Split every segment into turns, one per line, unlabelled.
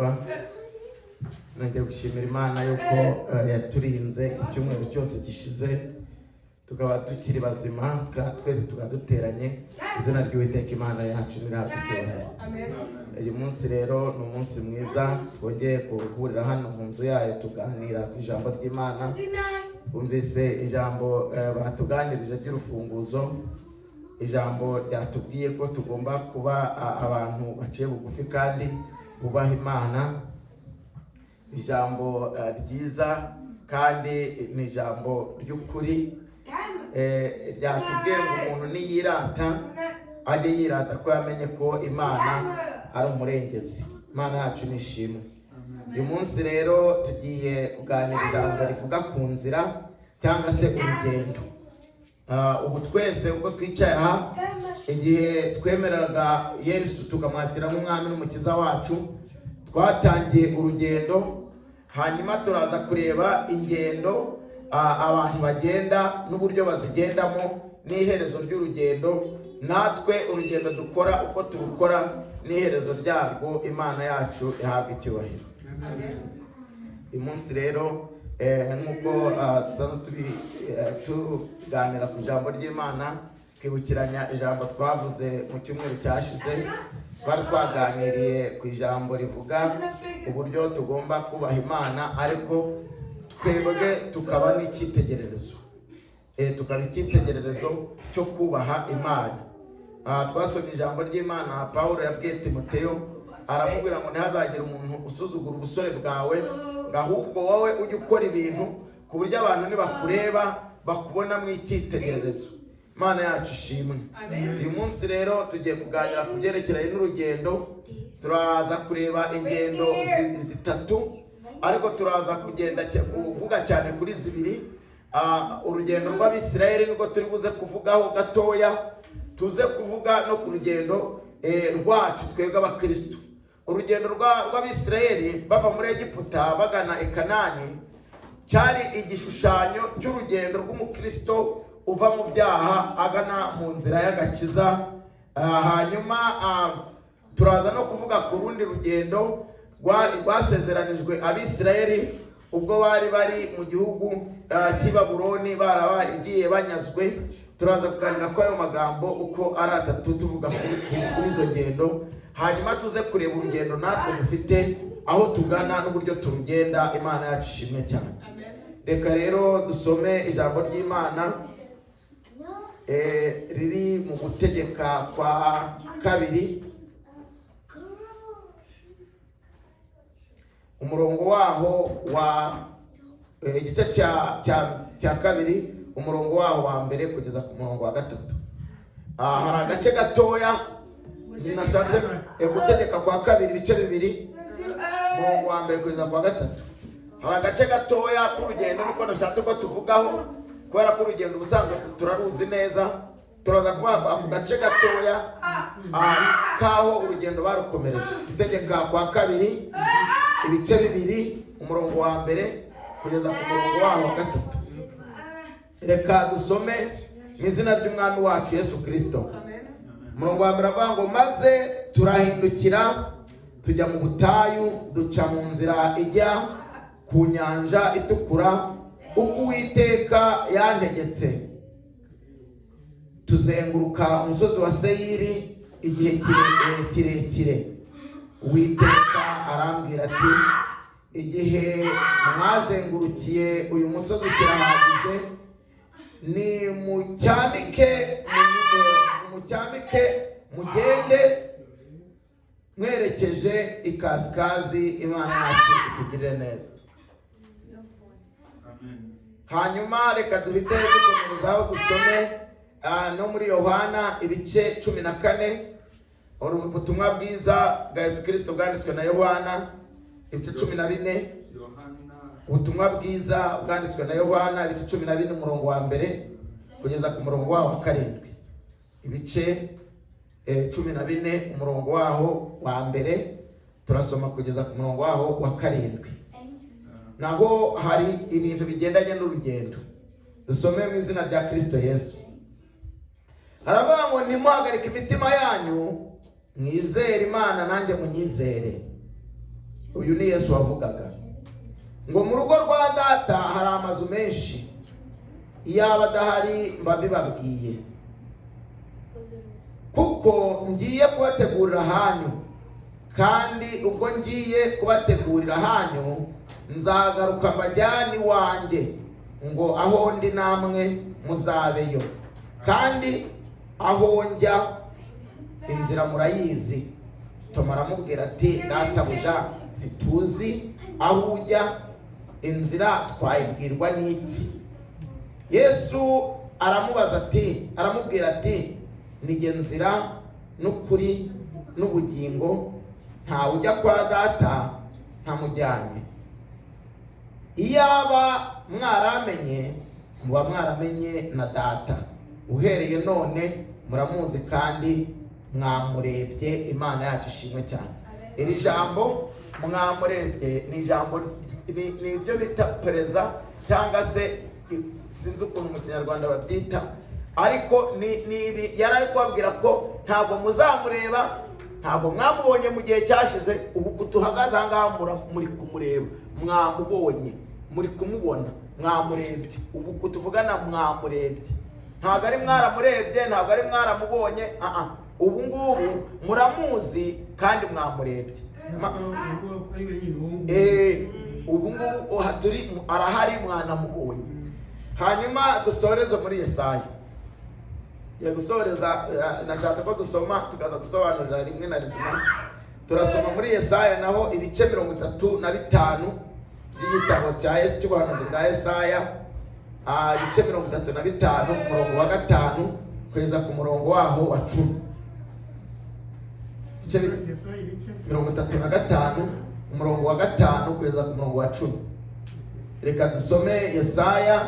Tunezerwa. Nongeye gushimira Imana yuko yaturinze iki cyumweru cyose gishize, tukaba tukiri bazima, twese tukaba duteranye. Izina ry'Uwiteka Imana yacu nirihabwe icyubahiro. Uyu munsi rero ni umunsi mwiza, twongeye guhurira hano mu nzu yayo tuganira ku ijambo ry'Imana. Twumvise ijambo batuganirije ry'urufunguzo, ijambo ryatubwiye ko tugomba kuba abantu baciye bugufi kandi bubaha Imana. Ijambo ryiza kandi ni ijambo ry'ukuri, ryatubwiye ngo umuntu niyirata ajye yirata ko yamenye ko Imana ari umurengezi. Imana yacu ni ishimwe. Uyu munsi rero tugiye kuganira ijambo rivuga ku nzira cyangwa se urugendo. Ubu twese uko twicaye aha, igihe twemereraga Yesu tukamwakira nk'umwami n'umukiza wacu, twatangiye urugendo. Hanyuma turaza kureba ingendo abantu bagenda n'uburyo bazigendamo n'iherezo ry'urugendo, natwe urugendo dukora uko turukora n'iherezo ryarwo. Imana yacu ihabwa icyubahiro. Uyu munsi rero, nk'uko dusanzwe tuganira ku ijambo ry'Imana, twibukiranya ijambo twavuze mu cyumweru cyashize. Twari twaganiriye ku ijambo rivuga uburyo tugomba kubaha Imana, ariko twebwe tukaba n'icyitegererezo, tukaba icyitegererezo cyo kubaha Imana. Twasomye ijambo ry'Imana Pawulo yabwiye Timoteyo, aramubwira ngo ntihazagire umuntu usuzugura ubusore bwawe, ngo ahubwo wowe ujye ukora ibintu ku buryo abantu nibakureba bakubona mu icyitegererezo. Imana yacu ishimwe. Uyu munsi rero tugiye kuganira ku byerekeranye n'urugendo. Turaza kureba ingendo zitatu, ariko turaza kugenda kuvuga cyane kuri zibiri. Urugendo rw'Abisirayeli nibwo turi buze kuvugaho gatoya, tuze kuvuga no ku rugendo rwacu twebwe abakristo. Urugendo rw'Abisirayeli bava muri Egiputa bagana i Kanani cyari igishushanyo cy'urugendo rw'umukristo uva mu byaha agana mu nzira y'agakiza. Hanyuma turaza no kuvuga ku rundi rugendo rwasezeranijwe Abisirayeli ubwo bari bari mu gihugu cy'i Babuloni, barabagiye banyazwe. Turaza kuganira kuri ayo magambo uko ari atatu, tuvuga kuri izo ngendo, hanyuma tuze kureba urugendo natwe dufite, aho tugana n'uburyo turugenda. Imana yacu ishimwe cyane. Reka rero dusome ijambo ry'Imana riri mu Gutegeka kwa Kabiri, umurongo waho wa igice cya kabiri, umurongo waho wa mbere kugeza ku murongo wa gatatu. Hari agace gatoya nashatse. Gutegeka kwa Kabiri, ibice 2, umurongo wa mbere kugeza ku wa gatatu. Hari agace gatoya k'urugendo niko nashatse ko tuvugaho, kubera ko urugendo ubusanzwe turaruzi neza. Turaza kuvuga ako gace gatoya k'aho urugendo barukomereje. Gutegeka kwa Kabiri, ibice 2, umurongo wa mbere kugeza ku murongo waho wa gatatu. Reka dusome mu izina ry'umwami wacu Yesu Kirisito. Umurongo wa mbere avuga ngo: "Maze turahindukira tujya mu butayu, duca mu nzira ijya ku Nyanja Itukura, uko Uwiteka yantegetse, tuzenguruka umusozi wa Seyiri igihe kirekire. Uwiteka arambwira ati: 'Igihe mwazengurukiye uyu musozi kirahagije, ni mucyamike mugende mwerekeje ikasikazi.'" Imana yacu itugirire neza. Hanyuma reka duhite dukomerezaho, dusome no muri Yohana ibice 14. Ubutumwa bwiza bwa Yesu Kirisito bwanditswe na Yohana, ibice 14. Ubutumwa bwiza bwanditswe na Yohana, ibice 14, umurongo wa mbere kugeza ku murongo waho wa karindwi. Ibice 14, umurongo waho wa mbere, turasoma kugeza ku murongo waho wa karindwi. Naho hari ibintu bigendanye n'urugendo. Dusome mu izina rya Kirisito Yesu. Haravuga ngo: "Ntimuhagarike imitima yanyu, mwizere Imana, nanjye munyizere." Uyu ni Yesu wavugaga ngo: "Mu rugo rwa Data hari amazu menshi, iyaba adahari mba mbibabwiye, kuko ngiye kubategurira ahanyu. Kandi ubwo ngiye kubategurira ahanyu, nzagaruka mbajyane iwanjye, ngo aho ndi namwe muzabeyo. Kandi aho njya inzira murayizi." Toma aramubwira ati: "Databuja, ntituzi aho ujya, inzira twayibwirwa n'iki?" Yesu aramubaza ati, aramubwira ati: "Nijye nzira n'ukuri n'ubugingo, ntawe ujya kwa Data ntamujyanye. Iyaba mwaramenye, muba mwaramenye na Data. Uhereye none muramuzi kandi mwamurebye." Imana yacu ishimwe cyane. Iri jambo "mwamurebye" ni ijambo ni ibyo bita présent, cyangwa se sinzi ukuntu mu Kinyarwanda babyita, ariko ni ibi yari ari kubabwira, ko ntabwo muzamureba, ntabwo mwamubonye mu gihe cyashize. Ubu tuhagaze aha ngaha muri kumureba, mwamubonye, muri kumubona, mwamurebye. Ubu tuvugana mwamurebye, ntabwo ari mwaramurebye, ntabwo ari mwaramubonye. Ah, ubu ngubu muramuzi kandi mwamurebye. Ubu ngubu aha turi arahari, mwanamubonye. Hanyuma dusoreze muri Yesaya. Ngiye gusoreza, nashatse ko dusoma tukaza gusobanurira rimwe na rizima. Turasoma muri Yesaya naho ibice 35 by'igitabo cya Yesu cy'ubuhanuzi bwa Yesaya. Ibice 35, umurongo wa 5 kugeza ku murongo waho wa 10. Ibice 35, umurongo wa 5 kugeza ku murongo wa 10. Reka dusome Yesaya,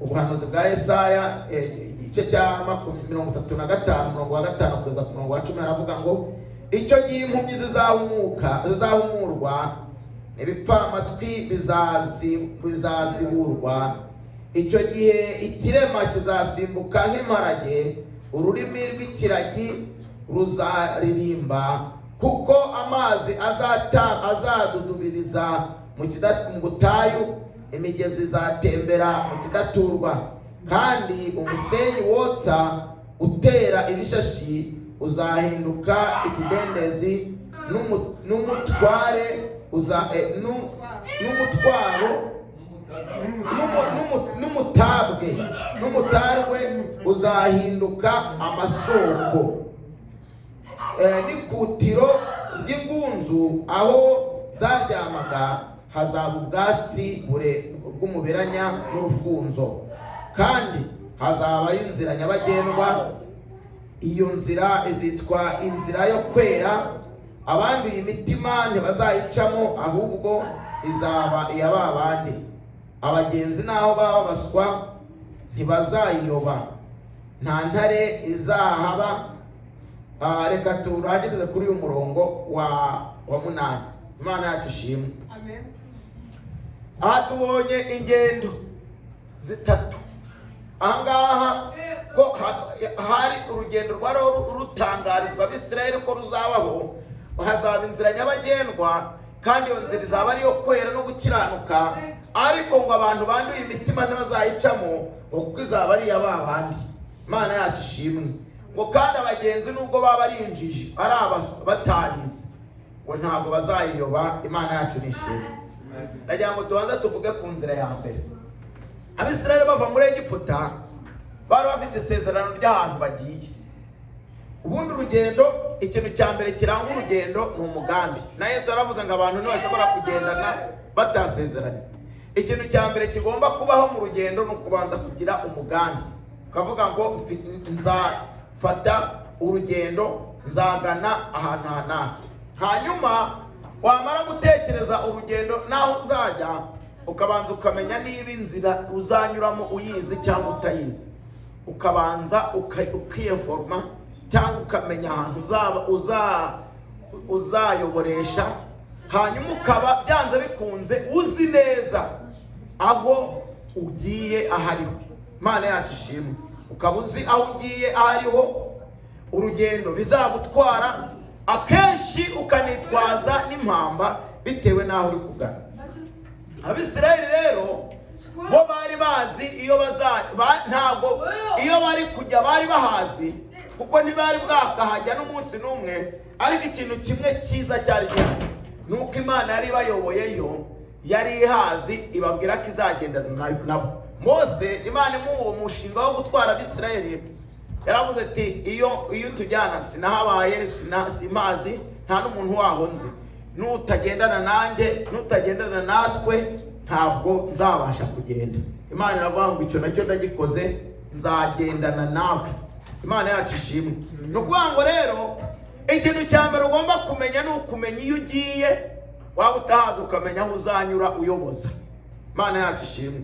ubuhanuzi bwa Yesaya, igice cya 35, umurongo wa 5 kugeza ku murongo wa 10. Aravuga ngo: "Icyo gihe impumyi zizahumuka, zizahumurwa, ibipfamatwi bizaziburwa. Icyo gihe ikirema kizasimbuka nk'imparage, ururimi rw'ikiragi ruzaririmba, kuko amazi azadudubiriza mu butayu, imigezi izatembera mu kidaturwa. Kandi umusenyi wotsa utera ibishashi uzahinduka ikidendezi, n'umutware uza n'umutwaro n'umutabwe n'umutarwe uzahinduka amasoko, n'ikutiro ry'ingunzu aho zaryamaga hazaba ubwatsi bw'umuberanya n'urufunzo. Kandi hazabaho inzira nyabagendwa, iyo nzira izitwa inzira yo kwera. Abanduye imitima ntibazayicamo, ahubwo izaba iya ba bandi. Abagenzi n'aho baba baswa ntibazayiyoba, nta ntare izahaba." Reka turangirize kuri uyu murongo wa 8. Imana yacu ishimwe.
Amen.
Aha tubonye ingendo zitatu ahangaha, ko hari urugendo rwari rutangarizwa Abisirayeli ko ruzabaho. Hazaba inzira nyabagendwa, kandi iyo nzira izaba ari iyo kwera no gukiranuka, ariko ngo abantu banduye imitima ntibazayicamo, ngo kuko izaba ari iya ba bandi. Imana yacu ishimwe. Ngo kandi abagenzi nubwo baba ari injiji, ari abaswa batarize, ngo ntabwo bazayiyoba. Imana yacu ni ishimwe. Ndagira ngo tubanze tuvuge ku nzira ya mbere. Abisirayeli bava muri Egiputa bari bafite isezerano ry'ahantu bagiye. Ubundi urugendo, ikintu cya mbere kiranga urugendo ni umugambi. Na Yesu yaravuze ngo abantu ntibashobora kugendana batasezeranye. Ikintu cya mbere kigomba kubaho mu rugendo ni ukubanza kugira umugambi, ukavuga ngo nzafata urugendo, nzagana ahantu aha n'aha. Hanyuma wamara gutekereza urugendo n'aho uzajya, ukabanza ukamenya niba inzira uzanyuramo uyizi cyangwa utayizi, ukabanza ukiyeforoma cyangwa ukamenya ahantu uzaba uzayoboresha. Hanyuma ukaba byanze bikunze uzi neza aho ugiye ahariho. Imana yacu ishimwe. Ukaba uzi aho ugiye ahariho, urugendo bizagutwara. Akenshi ukanitwaza n'impamba bitewe n'aho uri kugana. Abisirayeli rero bo bari bazi iyo baza ntabwo iyo bari kujya bari bahazi, kuko ntibari bwakahajya n'umunsi n'umwe. Ariko ikintu kimwe cyiza cyari gihari ni uko Imana yari ibayoboyeyo, yari ihazi, ibabwira ko izagendana nabo. Mose, Imana imuha uwo mushinga wo gutwara Abisirayeli, yaravuze ati: Iyo utujyana sinahabaye, simpazi, nta n'umuntu waho nzi. Nutagendana nanjye, nutagendana natwe, ntabwo nzabasha kugenda." Imana iravuga ngo: "Icyo nacyo ndagikoze, nzagendana nawe." Imana yacu ishimwe. Ni ukuvuga ngo rero ikintu cya mbere ugomba kumenya ni ukumenya iyo ugiye. Waba utahazi, ukamenya aho uzanyura uyoboza. Imana yacu ishimwe.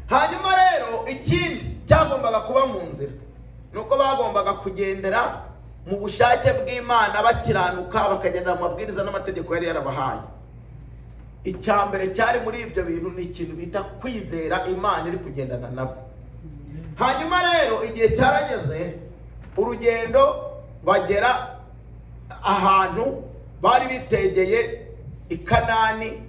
Hanyuma rero ikindi cyagombaga kuba mu nzira ni uko bagombaga kugendera mu bushake bw'Imana, bakiranuka, bakagendera mu mabwiriza n'amategeko yari yarabahaye. Icya mbere cyari muri ibyo bintu ni ikintu bita kwizera Imana iri kugendana nabo. Hanyuma rero igihe cyarageze, urugendo bagera ahantu bari bitegeye i Kanani.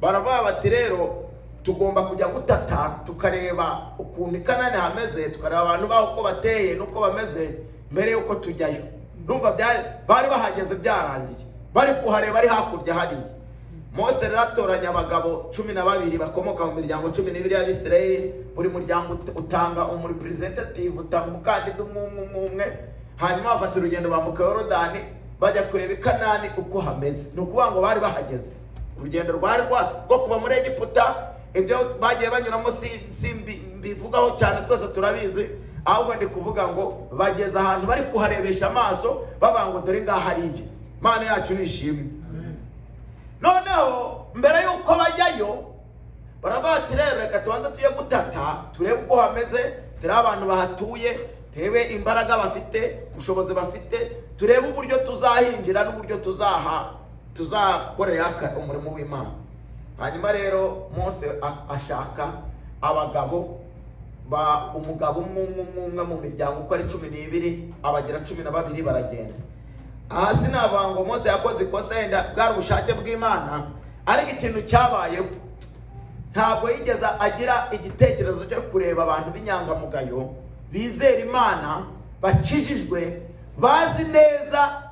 Baravuga bati: "Rero tugomba kujya gutata, tukareba ukuntu i Kanani hameze, tukareba abantu baho uko bateye n'uko bameze mbere y'uko tujyayo." Ndumva bari bahageze byarangiye, bari kuhareba ari hakurya hariya. Mose rero atoranya abagabo 12 bakomoka mu miryango 12 y'Abisirayeli. Buri muryango utanga umurepresentative, utanga umukandida umwe umwe umwe umwe. Hanyuma bafata urugendo, bambuka Yorodani, bajya kureba i Kanani uko hameze. Ni ukuvuga ngo bari bahageze. Urugendo rwari rwo kuva muri Egiputa, ibyo bagiye banyuramo si mbivugaho cyane, twese turabizi. Ahubwo ndi kuvuga ngo bageze ahantu bari kuharebesha amaso, bavuga ngo: "Dore ngaha hariya." Imana yacu ni ishimwe. Noneho mbere y'uko bajyayo, baravuga bati: "Rero reka tubanze tujye gutata, turebe uko hameze, turebe abantu bahatuye, turebe imbaraga bafite, ubushobozi bafite, turebe uburyo tuzahinjira n'uburyo tuzakorera umurimo w'Imana." Hanyuma rero Mose ashaka abagabo ba umugabo umwe umwe umwe umwe mu miryango uko ari 12, abagira 12, baragenda. Aha sinavuga ngo Mose yakoze ikosa, yenda bwari ubushake bw'Imana. Ariko ikintu cyabayeho, ntabwo yigeze agira igitekerezo cyo kureba abantu b'inyangamugayo, bizera Imana, bakijijwe, bazi neza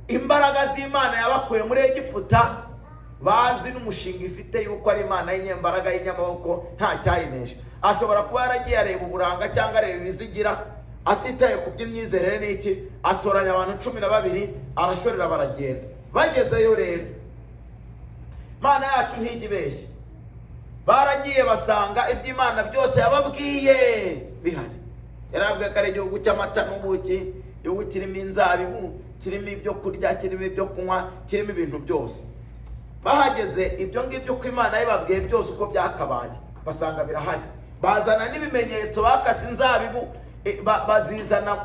imbaraga z'Imana yabakuye muri Egiputa, bazi n'umushinga ifite yuko ari Imana y'inyembaraga, y'inyamaboko, nta cyayinesha. Ashobora kuba yaragiye areba uburanga cyangwa areba ibizigira, atitaye ku by'imyizerere n'iki, atoranya abantu 12, arashorera, baragenda. Bagezeyo rero, Imana yacu ntijya ibeshya, baragiye basanga ibyo Imana byose yababwiye bihari. Yarabwiye ko ari igihugu cy'amata n'ubuki, igihugu kirimo inzabibu, kirimo ibyo kurya, kirimo ibyo kunywa, kirimo ibintu byose. Bahageze, ibyo ngibyo uko Imana yababwiye byose uko byakabaye, basanga birahari. Bazana n'ibimenyetso, bakase inzabibu, bazizana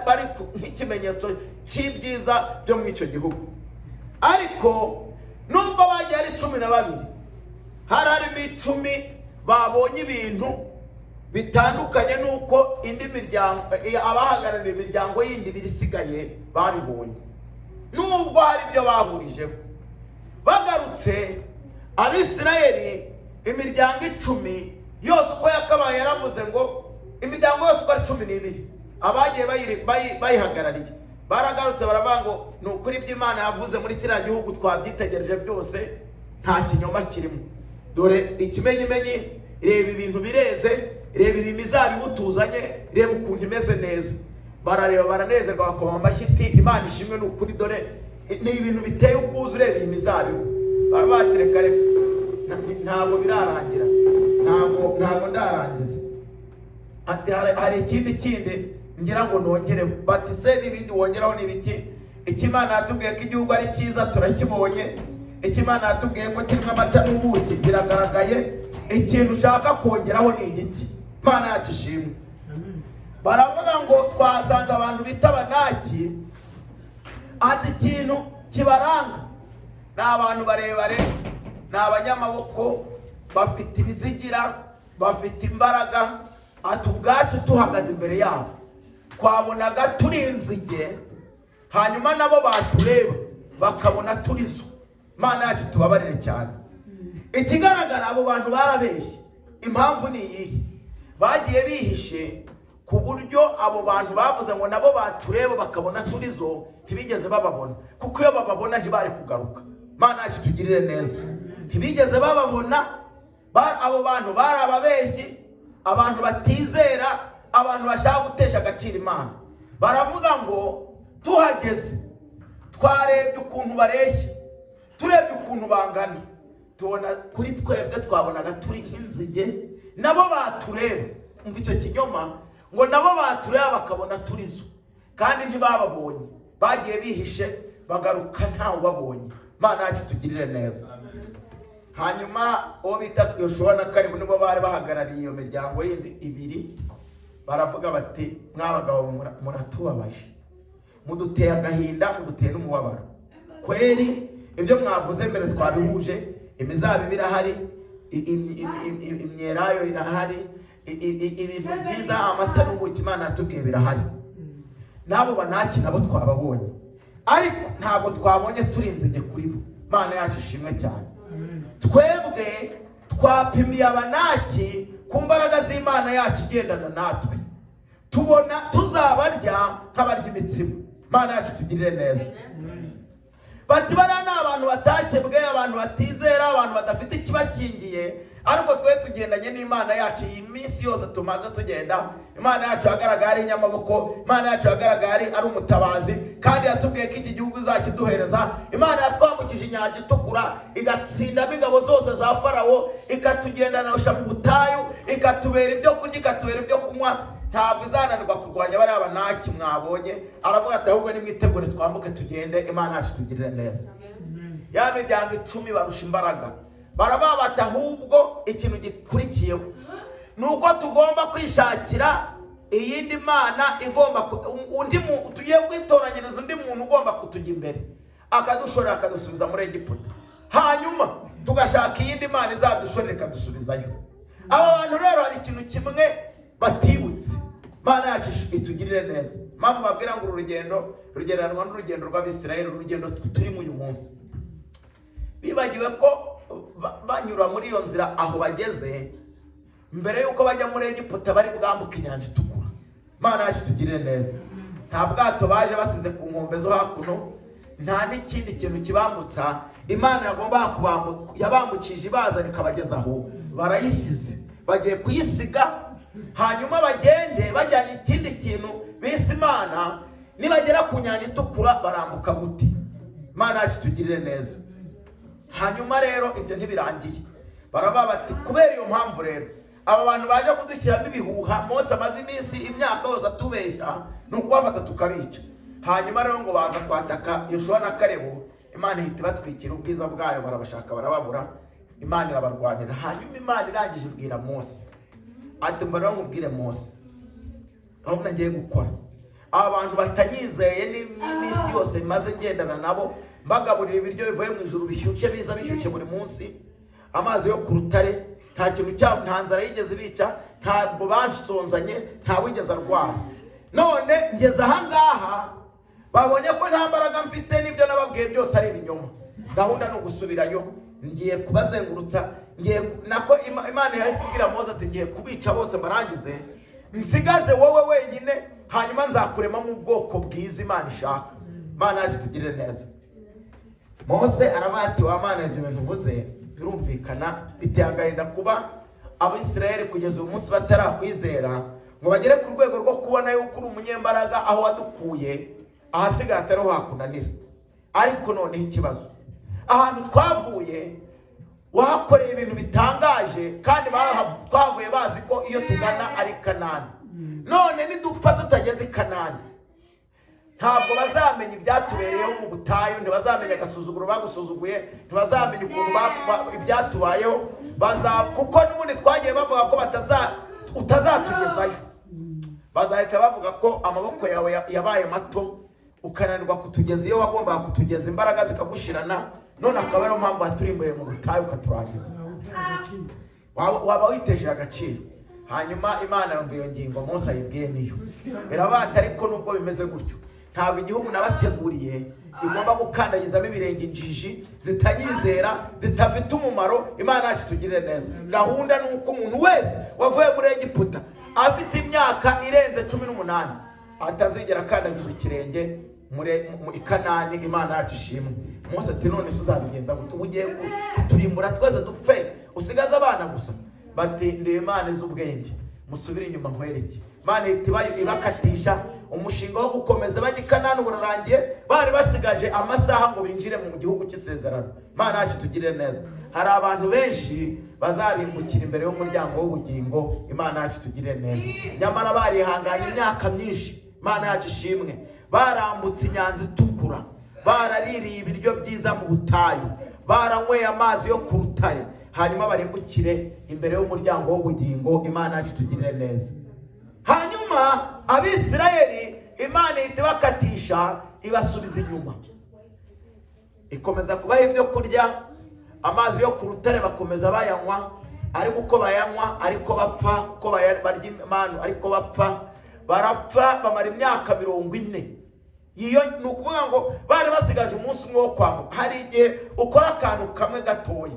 bari nk'ikimenyetso cy'ibyiza byo muri icyo gihugu. Ariko nubwo bagiye ari 12, hari harimo 10 babonye ibintu bitandukanye n'uko indi miryango, abahagarariye imiryango yindi ibiri isigaye babibonye, nubwo hari ibyo bahurijeho. Bagarutse, Abisirayeli imiryango 10 yose uko yakabaye yaravuze ngo imiryango yose uko ari 12, abagiye bayihagarariye baragarutse, baravuga ngo: "Ni ukuri, ibyo Imana yavuze muri kiriya gihugu twabyitegereje byose, nta kinyoma kirimo. Dore ikimenyimenyi, reba ibintu bireze, reba iyi mizabibu tuzanye, reba ukuntu imeze neza." Barareba, baranezerwa, bakoma amashyi iti: "Imana ishimwe, ni ukuri, dore ni ibintu biteye ubwuzu, ureba iyi mizabibu." Baravuga bati: "Reka reka, ntabwo birarangira, ntabwo ndarangiza." Ati: Hari ikindi kindi ngira ngo nongereho." Bati: "Se n'ibindi wongeraho ni ibiki?" "Icyo Imana yatubwiye ko igihugu ari cyiza turakibonye, icyo Imana yatubwiye ko kirimo amata n'ubuki biragaragaye. Ikintu ushaka kongeraho ni igiki?" Imana yacu ishimwe. Baravuga ngo: "Twasanze abantu bita Abanaki." Ati: "Ikintu kibaranga ni abantu barebare, ni abanyamaboko, bafite ibizigira, bafite imbaraga." Ati: "Ubwacu tuhagaze imbere yabo twabonaga turi inzige." Hanyuma nabo batureba bakabona turizo. Imana yacu tubabarire cyane. Ikigaragara, abo bantu barabeshye. Impamvu ni iyihe? Bagiye bihishe ku buryo abo bantu bavuze ngo nabo batureba bakabona turizo, ntibigeze bababona, kuko iyo bababona ntibari kugaruka. Imana yacu tugirire neza. Ntibigeze bababona. Abo bantu bari ababeshyi, abantu batizera, abantu bashaka gutesha agaciro Imana. Baravuga ngo tuhageze twarebye ukuntu bareshya, turebye ukuntu bangana, tubona kuri twebwe twabonaga turi nk'inzige. Nabo batureba, umva icyo kinyoma, ngo nabo batureba bakabona turizo, kandi ntibababonye. Bagiye bihishe, bagaruka ntawe ubabonye. Imana yacu tugirire neza. Hanyuma uwo bita Yoshuwa na Kalebu nibo bari bahagarariye iyo miryango yindi ibiri. Baravuga bati: "Mwabagabo, muratubabaje, muduteye agahinda, muduteye n'umubabaro. Kweri ibyo mwavuze mbere twabihuje: imizabibu irahari, imyelayo irahari, ibintu byiza, amata n'ubuki Imana yatubwiye birahari. N'abo Banaki nabo twababonye, ariko ntabwo twabonye turi inzige kuri bo." Imana yacu ishimwe cyane. Twebwe twapimiye Abanaki ku mbaraga z'Imana yacu igendana natwe, tubona tuzabarya nk'abarya imitsima. Imana yacu tugirire neza. Bati: "Bariya ni abantu batakebwe, abantu batizera, abantu badafite ikibakingiye, ariko twe tugendanye n'Imana yacu. Iyi minsi yose tumaze tugenda, Imana yacu yagaragaye ari inyamaboko, Imana yacu yagaragaye ari umutabazi, kandi yatubwiye ko iki gihugu izakiduhereza. Imana yatwambukije Inyanja Itukura, igatsindamo ingabo zose za Farawo, ikatugendanisha mu butayu, ikatubera ibyo kurya, ikatubera ibyo kunywa. Ntabwo izananirwa kurwanya bariya Banaki mwabonye." Aravuga ati: "Ahubwo nimwitegure twambuke tugende." Imana yacu tugirire neza. Ya miryango 10 barusha imbaraga barababata. Ahubwo ikintu gikurikiyeho ni uko tugomba kwishakira iyindi mana igomba undi tugiye kwitoranyiriza undi muntu ugomba kutujya imbere, akadushorera, akadusubiza muri Egiputa, hanyuma tugashaka iyindi mana izadushorera ikadusubizayo. Aba bantu rero hari ikintu kimwe batibutse. Imana yacu itugirire neza. Mpamvu babwira ngo uru rugendo rugereranwa n'urugendo rw'Abisirayeli, urugendo turimo uyu munsi. Bibagiwe ko banyura muri iyo nzira aho bageze, mbere y'uko bajya muri Egiputa bari bwambuke Inyanja Itukura. Imana yacu tugirire neza. Nta bwato baje basize ku nkombe zo hakuno, nta n'ikindi kintu kibambutsa. Imana yagomba kubambuka yabambukije ibazana ikabageza aho, barayisize. Bagiye kuyisiga, hanyuma bagende bajyanye ikindi kintu bise Imana. Nibagera ku Nyanja Itukura barambuka gute? Imana yacu tugirire neza. Hanyuma rero ibyo ntibirangiye. Baraba bati: "Kubera iyo mpamvu rero, aba bantu baje kudushyiramo ibihuha, Mose amaze iminsi, imyaka yose atubeshya, ni ukubafata tukabica." Hanyuma rero ngo baza kwataka Yoshuwa na Kalebu, Imana ihita ibatwikira ubwiza bwayo, barabashaka barababura, Imana irabarwanira. Hanyuma Imana irangije ibwira Mose ati: "Mva rero nkubwire Mose, urabona ngiye gukora, aba bantu batanyizeye n'iminsi yose maze ngendana nabo, mbagaburira ibiryo bivuye mu ijuru bishyushye, biza bishyushye buri munsi, amazi yo ku rutare, nta kintu cyabo, nta nzara yigeze bica, ntabwo basonzanye, nta wigeze arwara. None ngeze ahangaha babonye ko nta mbaraga mfite, n'ibyo nababwiye byose ari ibinyoma. Gahunda ni ugusubirayo. Ngiye kubazengurutsa, ngiye nako." Imana yahise ibwira Mose ati: "Ngiye kubica bose mbarangize, nsigaze wowe wenyine, hanyuma nzakuremamo ubwoko bwiza Imana ishaka." Imana yacu tugirire neza. Mose aravuga ati: "Wa Mana, ibyo bintu uvuze birumvikana, biteye agahinda kuba Abisirayeli kugeza uyu munsi batarakwizera ngo bagere ku rwego rwo kubona yuko uri umunyembaraga, aho wadukuye ahasigaye atariho hakunanira. Ariko noneho ikibazo, ahantu twavuye wahakoreye ibintu bitangaje, kandi twavuye bazi ko iyo tugana ari Kanani. None nidupfa tutageze i Kanani, ntabwo bazamenya ibyatubereyeho mu butayu, ntibazamenya agasuzuguro bagusuzuguye, ntibazamenya ukuntu ibyatubayeho baza, kuko n'ubundi twagiye bavuga ko utazatugezayo. Bazahita bavuga ko amaboko yawe yabaye mato, ukananirwa kutugeza iyo wagombaga kutugeza, imbaraga zikagushirana, none akaba ariyo mpamvu waturimburiye mu butayu ukaturangiza. Waba witesheje agaciro." Hanyuma Imana yumva iyo ngingo Mose ayibwiye niyo irabata. Ariko nubwo bimeze gutyo, ntabwo nzareka ngo Ntabwo igihugu nabateguriye igomba gukandagizamo ibirenge injiji zitanyizera, zitafite umumaro. Imana yacu itugirire neza. Gahunda ni uko umuntu wese wavuye muri Egiputa afite imyaka irenze 18 atazigera akandagiza ikirenge muri mu Kanani. Imana yacu ishimwe. Mose ati: "None se uzabigenza gute? Ubu ugiye kuturimbura twese dupfe, usigaze abana gusa?" Bati: "Ndi Imana izi ubwenge, musubire inyuma nkwereke." Imana ihita ibakatisha. Umushinga wo gukomeza bajya i Kanani urarangiye. Bari basigaje amasaha ngo binjire mu gihugu cy'isezerano. Imana yacu itugirire neza. Hari abantu benshi bazarimbukira imbere y'umuryango w'ubugingo. Imana yacu itugirire neza. Nyamara barihanganye imyaka myinshi. Imana yacu ishimwe. Barambutse Inyanja Itukura, baraririye ibiryo byiza mu butayu, baranyweye amazi yo ku rutare, hanyuma barimbukire imbere y'umuryango w'ubugingo. Imana yacu itugirire neza. Hanyuma Abisirayeli Imana ihita ibakatisha, ibasubiza inyuma, ikomeza kubaha ibyo kurya, amazi yo ku rutare bakomeza bayanywa, ariko uko bayanywa ariko bapfa, uko barya imanu ariko bapfa. Barapfa, bamara imyaka 40. Iyo ni ukuvuga ngo bari basigaje umunsi umwe wo kwambuka. Hari igihe ukora akantu kamwe gatoya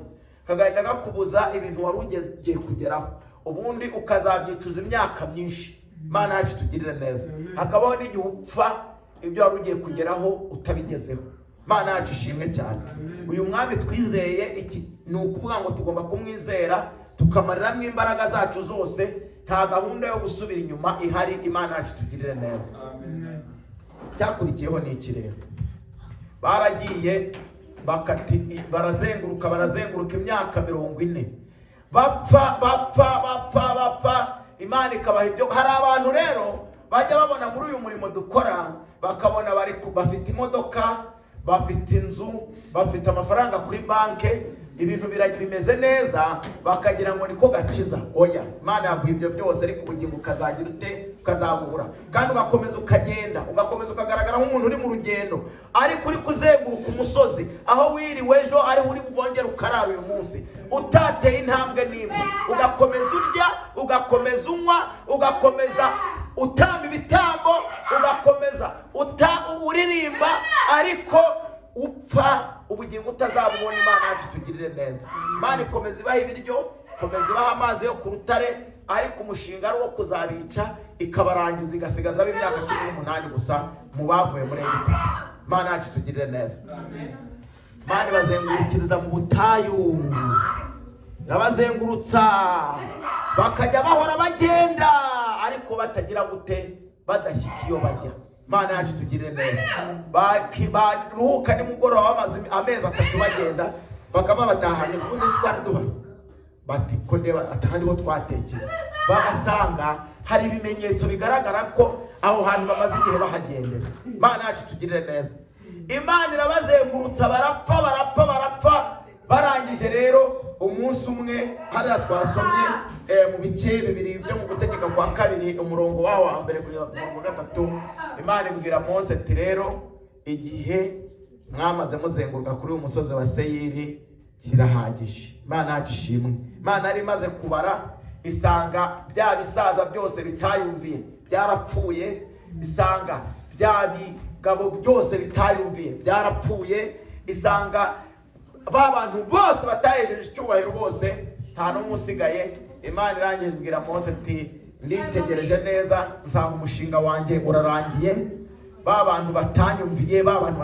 kagahita gakubuza ibintu wari ugiye kugeraho, ubundi ukazabyicuza imyaka myinshi. Imana yacu itugirire neza. Hakabaho n'igihe upfa ibyo wari ugiye kugeraho utabigezeho. Imana yacu ishimwe cyane. Uyu mwami twizeye, iki ni ukuvuga ngo tugomba kumwizera tukamariramo imbaraga zacu zose. Nta gahunda yo gusubira inyuma ihari. Imana yacu itugirire neza. Cyakurikiyeho ni iki rero? Baragiye bakati, barazenguruka, barazenguruka imyaka 40, bapfa, bapfa, bapfa, bapfa. Imana ikabaha ibyo. Hari abantu rero bajya babona muri uyu murimo dukora, bakabona bafite imodoka, bafite inzu, bafite amafaranga kuri banki, ibintu bimeze neza, bakagira ngo niko gakiza. Oya, Imana yaguha ibyo byose, ariko ubugingo ukazagira ute? Ukazabura. Kandi ugakomeza ukagenda, ugakomeza ukagaragara nk'umuntu uri mu rugendo, ariko uri kuzenguruka umusozi aho wiriwe ejo ariho uri bwongere ukarara uyu munsi, utateye intambwe n'imwe. Ugakomeza urya, ugakomeza unywa, ugakomeza utamba ibitambo, ugakomeza uririmba, ariko upfa ubugingo utazabubona. Imana yacu tugirire neza. Imana ikomeza ibaha ibiryo, ikomeza ibaha amazi yo ku rutare, ariko umushinga ari uwo kuzabica ikabarangiza, igasigaza imyaka 18 gusa mu bavuye muri Egiputa. Imana yacu tugirire neza. Imana ibazengurukiriza mu butayu, irabazengurutsa, bakajya bahora bagenda ariko batagira gute? Badashyika iyo bajya. Imana yacu tugirire neza. Baruhuka nimugoroba, bamaze amezi 3 bagenda, bakaba batahanye ubundi twari duhari, bati: "Ko ndeba ataha niho twatekeye?" Bagasanga hari ibimenyetso bigaragara ko aho hantu bamaze igihe bahagendera. Imana yacu tugirire neza. Imana irabazengurutsa, barapfa, barapfa, barapfa. Barangije rero, umunsi umwe hariya twasomye mu bice bibiri byo mu Gutegeka kwa Kabiri, umurongo waho wa mbere kugeza ku murongo wa gatatu, Imana ibwira Mose ati: "Rero igihe mwamaze muzenguruka kuri uyu musozi wa Seyiri kirahagije." Imana yacu ishimwe. Imana yari imaze kubara, isanga bya bisaza byose bitayumviye byarapfuye, isanga bya bigabo byose bitayumviye byarapfuye, isanga ba bantu bose batahesheje icyubahiro bose nta n'umwe usigaye. Imana irangije ibwira Mose ati: "Nditegereje neza nsanga umushinga wanjye urarangiye. Ba bantu batanyumviye, ba bantu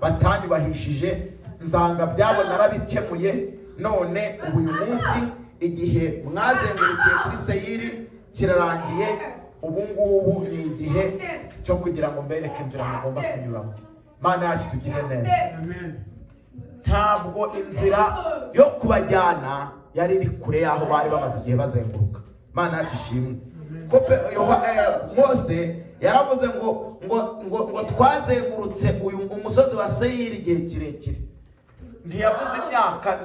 batanyubahishije, nsanga byabo narabikemuye. None ubu uyu munsi igihe mwazengurukiye kuri Seyiri kirarangiye. Ubu ngubu ni igihe cyo kugira ngo mbereke inzira mugomba kunyuramo." Imana yacu tugire neza.
Amen.
Ntabwo inzira yo kubajyana yari iri kure y'aho bari bamaze igihe bazenguruka. Imana yacu ishimwe. Ko Mose yaravuze ngo twazengurutse uyu umusozi wa Seyiri igihe kirekire. Ntiyavuze imyaka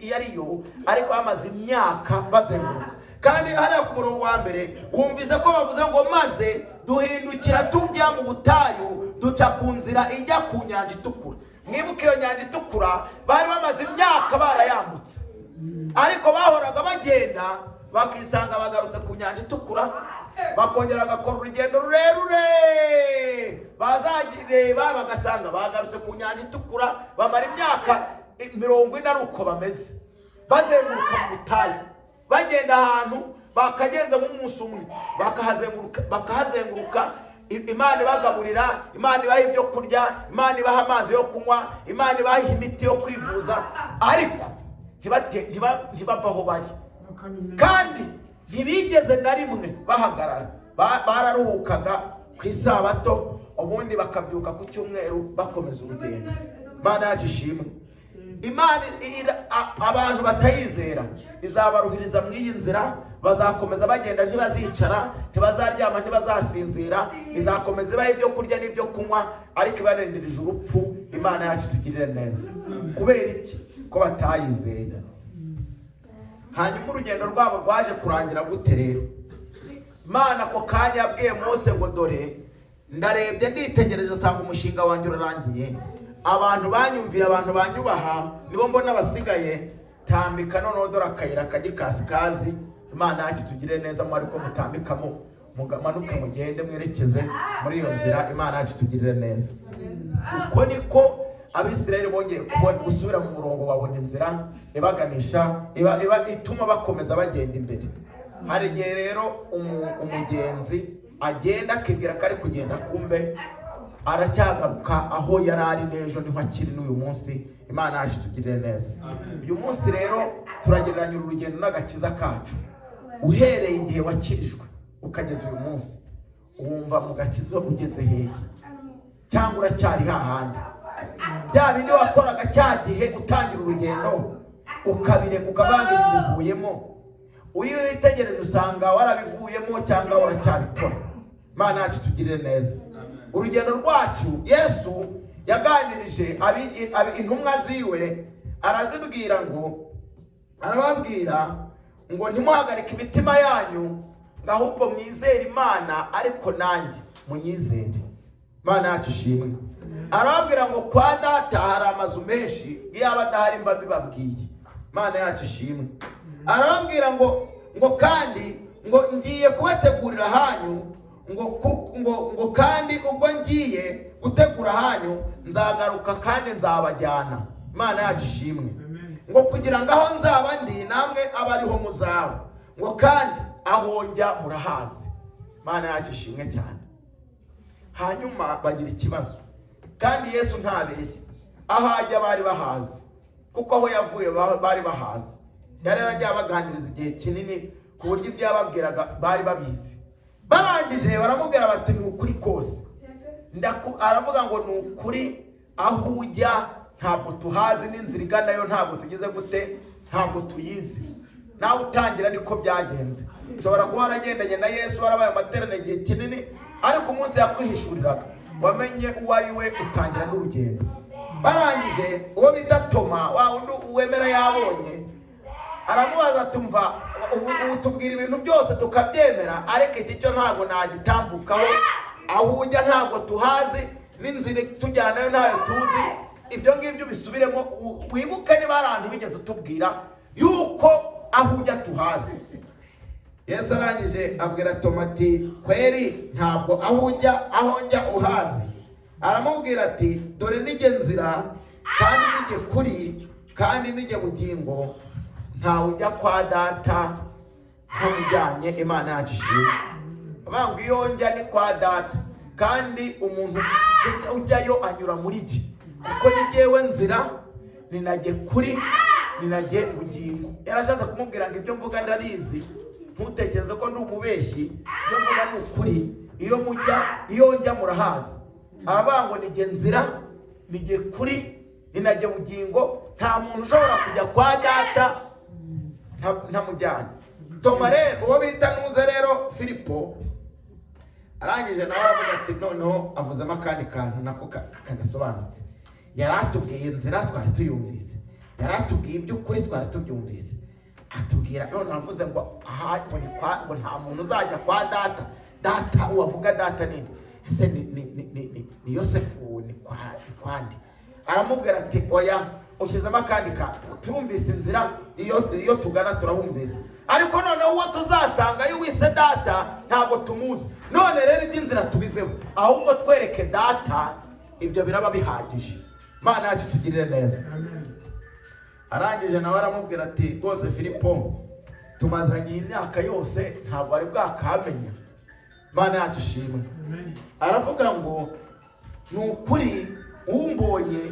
iyo ari yo, ariko bamaze imyaka bazenguruka. Kandi hariya ku murongo wa mbere wumvise ko bavuze ngo: "Maze duhindukira tujya mu butayu, duca ku nzira ijya ku Nyanja Itukura." Mwibuke, iyo Nyanja Itukura bari bamaze imyaka barayambutse, ariko bahoraga bagenda. Bakisanga bagarutse ku Nyanja Itukura, bakongera bagakora urugendo rurerure, bazagireba bagasanga bagarutse ku Nyanja Itukura. Bamara imyaka 40 ari uko bameze, bazenguruka mu butayu, bagenda ahantu bakagenza nk'umunsi umwe bakahazenguruka, bakahazenguruka. Imana ibagaburira, Imana ibaha ibyo kurya, Imana ibaha amazi yo kunywa, Imana ibaha imiti yo kwivuza, ariko ntibava aho bari, kandi ntibigeze na rimwe bahagarara. Bararuhukaga ku Isabato, ubundi bakabyuka ku cyumweru bakomeza urugendo. Imana yacu ishimwe. Imana abantu batayizera izabaruhiriza mu iyi nzira. Bazakomeza bagenda, ntibazicara, ntibazaryama, ntibazasinzira. Izakomeza ibaha ibyo kurya n'ibyo kunywa, ariko ibarindirije urupfu. Imana yacu itugirire neza. Kubera iki? Ko batayizeye. Hanyuma urugendo rwabo rwaje kurangira gute rero? Imana ako kanya yabwiye Mose ngo: "Dore ndarebye, nditegereje, nsanga umushinga wanjye urarangiye. Abantu banyumviye, abantu banyubaha, nibo mbona basigaye. Tambika noneho, dore akayira kajya ikasikazi." Imana yacu tugire neza. Mu ariko mutambikamo, mumanuke, mugende mwerekeze muri iyo nzira. Imana yacu tugirire neza. Uko niko Abisirayeli bongeye kubona gusubira mu murongo, babona inzira ibaganisha, iba ituma bakomeza bagenda imbere. Hari igihe rero umugenzi agenda akibwira ko ari kugenda, kumbe aracyagaruka aho yari ari n'ejo, niho akiri n'uyu munsi. Imana yacu itugirire neza. Uyu munsi rero turagereranya uru rugendo n'agakiza kacu. Uhereye igihe wakirijwe ukageza uyu munsi, wumva mu gakiza ugeze hehe? Cyangwa uracyari hahandi? Bya bindi wakoraga cya gihe utangira urugendo, ukabireka, ukavanga, ibivuyemo, iyo witegereje usanga warabivuyemo cyangwa uracyabikora? Imana yacu tugirire neza. Urugendo rwacu, Yesu yaganirije intumwa ziwe, arazibwira ngo, arababwira ngo: "Ntimuhagarike imitima yanyu, ngo ahubwo mwizere Imana, ariko nanjye munyizere." Imana yacu ishimwe. Arababwira ngo: "Kwa Data hari amazu menshi, iyo adahari mba mbibabwiye." Imana yacu ishimwe. Arababwira ngo kandi ngo: "Ngiye kubategurira ahanyu," ngo "kandi ubwo ngiye gutegura ahanyu, nzagaruka kandi nzabajyana." Imana yacu ishimwe. Ngo kugira ngo aho nzaba ndi namwe abe ariho muzaba, ngo kandi aho njya murahazi. Imana yacu ishimwe cyane. Hanyuma bagira ikibazo, kandi Yesu ntabeshye, aho ajya bari bahazi, kuko aho yavuye bari bahazi. Yari yaragiye abaganiriza igihe kinini, ku buryo ibyo yababwiraga bari babizi. Barangije baramubwira bati: "Ni ukuri kose." Aravuga ngo: "Ni ukuri, aho ujya ntabwo tuhazi, n'inzira iganayo ntabwo tugize gute, ntabwo tuyizi." Nawe utangira niko byagenze. Ushobora kuba waragendanye na Yesu, warabaye amateraniro igihe kinini, ariko umunsi yakwihishuriraga wamenye uwo ari we, utangira n'urugendo. Barangije, uwo bita Toma, wa wundi wemera yabonye, aramubaza ati: "Umva, ubu tubwira ibintu byose tukabyemera, ariko iki cyo ntabwo nagitambukaho. Aho ujya ntabwo tuhazi, n'inzira tujyanayo ntayo tuzi. Ibyo ngibyo bisubiremo, wibuke niba hari ahantu wigeze utubwira yuko aho ujya tuhazi." Yesu arangije abwira Toma ati: "Kweri ntabwo aho ujya, aho njya uhazi?" Aramubwira ati: "Dore nijye nzira, kandi nijye kuri, kandi nijye bugingo. Ntawe ujya kwa Data ntamujyanye." Imana yacu ishimwe. Avuga ngo: "Iyo njya ni kwa Data, kandi umuntu ujyayo anyura muri jye, kuko ni jyewe nzira, ni najye kuri, ni najye bugingo." Yarashatse kumubwira ngo: "Ibyo mvuga ndabizi, ntutekereze ko ndi umubeshyi. Ibyo mvuga ni ukuri. Iyo mujya, iyo njya murahazi." Aravuga ngo: "Nijye nzira, nijye kuri, ni najye bugingo. Nta muntu ushobora kujya kwa Data ntamujyanye." Toma rero, uwo bita nuze rero Filipo, arangije nawe aravuga ati: "Noneho avuzemo akandi kantu nako kadasobanutse. Yari atubwiye inzira, twari tuyumvise. Yari atubwiye iby'ukuri, twari tubyumvise. Atubwira none aravuze ngo aha ngo ni kwa, ngo nta muntu uzajya kwa Data. Data uwavuga, Data ninde? Ese ni Yosefu? Ni kwandi?" Aramubwira ati: "Oya, ushyizemo akandi kantu. Turumvise inzira, iyo tugana turabumvise." Ariko noneho uwo tuzasanga iyo wise Data ntabwo tumuzi. None rero iby'inzira tubiveho, ahubwo twereke Data, ibyo biraba bihagije." Mana yacu tugirire neza. Arangije nawe aramubwira ati: "Rwose Filipo, tumazanye iyi myaka yose, ntabwo wari bwakamenya?" Mana yacu ishimwe. Aravuga ngo: "Ni ukuri, umbonye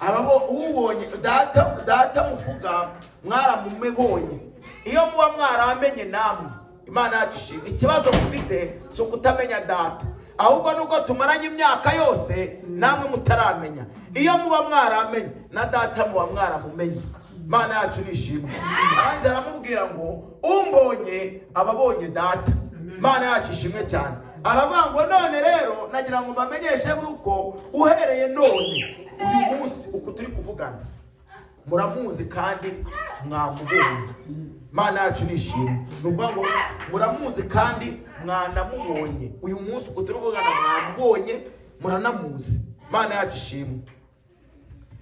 ababo ubonye Data. Data muvuga mwaramumebonye iyo muba mwaramenye namwe." Imana yacu ishimwe. Ikibazo mufite si ukutamenya Data, ahubwo nuko tumaranye imyaka yose namwe mutaramenya. Iyo muba mwaramenye, na Data muba mwaramumenye. Imana yacu nishimwe. Arangije aramubwira ngo: "Umbonye aba abonye Data." Imana yacu ishimwe cyane. Aravuga ngo: "None rero nagira ngo mbamenyeshe yuko uhereye none, uyu munsi uku turi kuvugana, muramuzi kandi mwamubonye." Imana yacu nishimwe. Ni ukuvuga ngo muramuzi kandi mwanamubonye. Uyu munsi uku turi kuvugana mwamubonye, muranamuzi. Imana yacu ishimwe.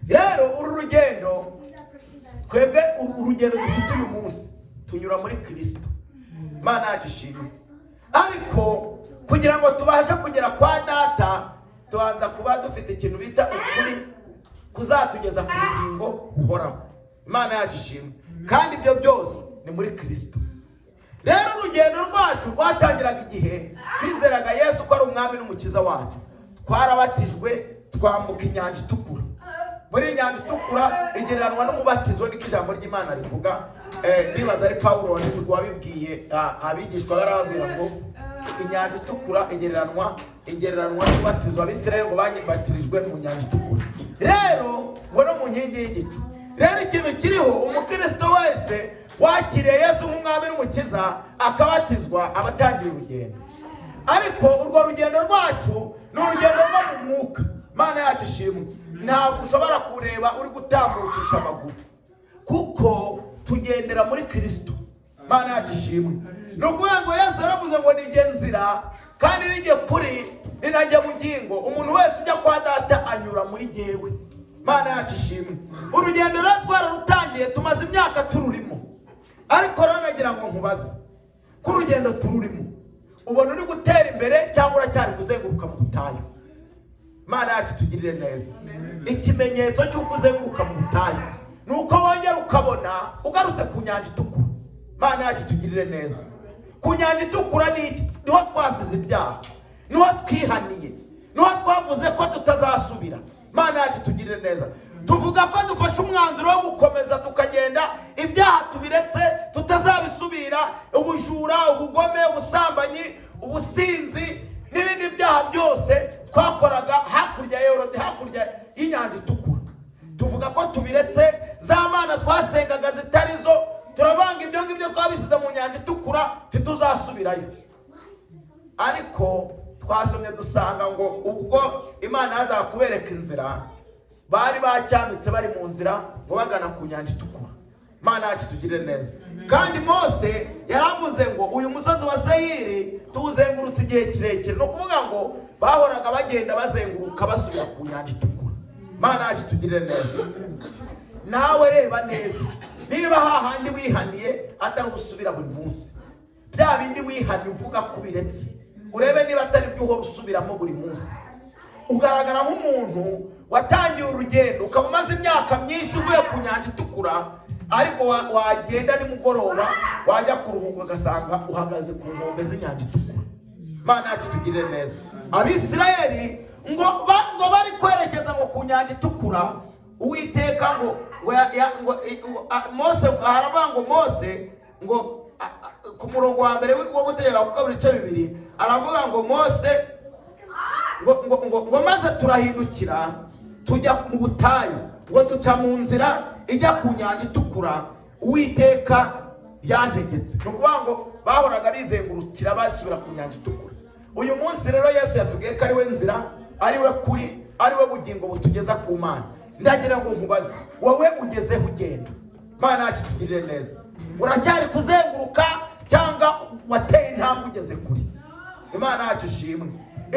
Rero uru rugendo twebwe, uru rugendo dufite uyu munsi, tunyura muri Kirisito. Imana yacu ishimwe. Ariko kugira ngo tubashe kugera kwa Data, tubanza kuba dufite ikintu bita ukuri kuzatugeza ku bugingo buhoraho. Imana yacu ishimwe. Kandi ibyo byose ni muri Kirisito. Rero urugendo rwacu rwatangiraga igihe twizeraga Yesu ko ari Umwami n'Umukiza wacu. Twarabatijwe, twambuka Inyanja Itukura. Muri iyi Nyanja Itukura igereranwa n'umubatizo, niko ijambo ry'Imana rivuga. Ndibaza ari Pawulo wabibwiye abigishwa, barababwira ngo Inyanja Itukura igereranwa n'umubatizo. Abisirayeli ngo batirijwe mu Nyanja Itukura, rero ngo no mu nkingi y'igicu. Rero ikintu kiriho, umukristo wese wakiriye Yesu nk'Umwami n'Umukiza, akabatizwa, aba atangiye urugendo. Ariko urwo rugendo rwacu ni urugendo rwo mu mwuka. Mana yacu ishimwe. Ntabwo ushobora kureba uri gutambukisha amaguru, kuko tugendera muri Kirisito. Mana yacu ishimwe. Ni ukuvuga ngo Yesu yaravuze ngo: "Nijye nzira, kandi nijye kuri, ni najye bugingo. Umuntu wese ujya kwa Data anyura muri jyewe." Mana yacu ishimwe. Urugendo rero twararutangiye, tumaze imyaka tururimo. Ariko rero nagira ngo nkubaze ko urugendo tururimo, ubona uri gutera imbere cyangwa uracyari kuzenguruka mu butayu? Mana yacu tugirire neza. Ikimenyetso cy'uko uzenguruka mu butayu ni uko wongera ukabona ugarutse ku Nyanja Itukura. Mana yacu tugirire neza. Ku Nyanja Itukura ni iki? Niho twasize ibyaha, niho twihaniye, niho twavuze ko tutazasubira. Mana yacu tugirire neza. Tuvuga ko dufashe umwanzuro wo gukomeza tukagenda, ibyaha tubiretse, tutazabisubira: ubujura, ubugome, ubusambanyi, ubusinzi n'ibindi byaha byose twakoraga hakurya ya Yorodani, hakurya y'Inyanja Itukura. Tuvuga ko tubiretse. Za mana twasengaga zitari zo, turavanga, ibyo ngibyo twabisize mu Nyanja Itukura, ntituzasubirayo. Ariko twasomye dusanga ngo ubwo Imana yazaga kubereka inzira, bari bacyamitse, bari mu nzira ngo bagana ku Nyanja Itukura. Imana yacu tugirire neza. Kandi Mose yaravuze ngo: "Uyu musozi wa Seyiri tuwuzengurutse igihe kirekire." Ni ukuvuga ngo bahoraga bagenda bazenguruka, basubira ku Nyanja Itukura. Imana yacu tugirire neza. Nawe reba neza niba hahandi wihaniye atari ugusubira buri munsi. Bya bindi wihaniye uvuga ko ubiretse, urebe niba atari byo uhora usubiramo buri munsi. Ugaragara nk'umuntu watangiye urugendo, ukaba umaze imyaka myinshi uvuye ku Nyanja Itukura, ariko wagenda nimugoroba, wajya kuruhuka, ugasanga uhagaze ku nkombe z'Inyanja Itukura. Imana yacu tugirire neza. Abisirayeli ngo bari kwerekeza ngo ku Nyanja Itukura, Uwiteka ngo ya, ya, ngo, ngo a, Mose, haravuga ngo Mose ngo ku murongo wa mbere wo Gutegeka kwa Kabiri ibice 2, aravuga ngo Mose ngo: "Maze turahindukira tujya mu butayu, ngo duca mu nzira ijya ku Nyanja Itukura Uwiteka yantegetse." Ni ukuvuga ngo bahoraga bizengurukira, basubira ku Nyanja Itukura. Uyu munsi rero Yesu yatubwiye ko ari we nzira, ari we kuri, ari we bugingo butugeza ku Mana. Ndagira ngo nkubaze: wowe ugezeho ugenda? Mana yacu tugirire neza. Uracyari kuzenguruka cyangwa wateye intambwe ugeze kuri? Imana yacu ishimwe.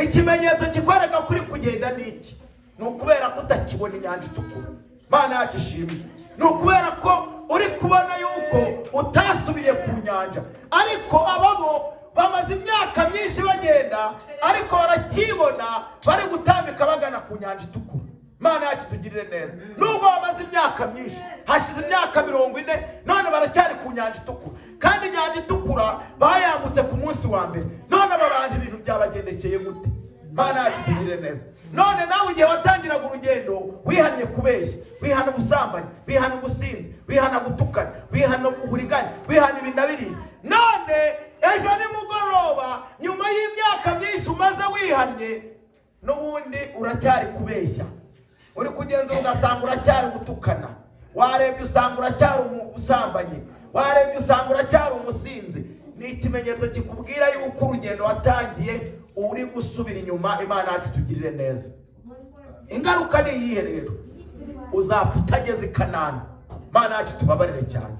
Ikimenyetso kikwereka kuri kugenda ni iki? Ni ukubera ko utakibona Inyanja Itukura. Imana yacu ishimwe. Ni ukubera ko Uri kubona yuko utasubiye ku nyanja, ariko ababo bamaze imyaka myinshi bagenda, ariko barakibona bari gutambika bagana ku nyanja itukura. Imana yacu tugirire neza. Nubwo bamaze imyaka myinshi, hashize imyaka 40, none baracyari ku nyanja itukura, kandi inyanja itukura bayambutse ku munsi wa mbere. None aba bantu ibintu byabagendekeye gute? Imana yacu tugirire neza. None nawe igihe watangiraga urugendo wihannye kubeshya, wihana ubusambanyi, wihana ubusinzi, wihana gutukana, wihana uburiganya, wihana ibi na biriya, none ejo nimugoroba nyuma y'imyaka myinshi umaze wihannye, n'ubundi uracyari kubeshya, uri kugenzura ugasanga uracyari gutukana, warebye usanga uracyari umusambanyi, warebye usanga uracyari umusinzi, ni ikimenyetso kikubwira yuko urugendo watangiye uri gusubira inyuma. Imana yacu tugirire neza. Ingaruka ni iyihe rero? Uzapfa utageze i Kanani. Imana yacu tubabarire cyane,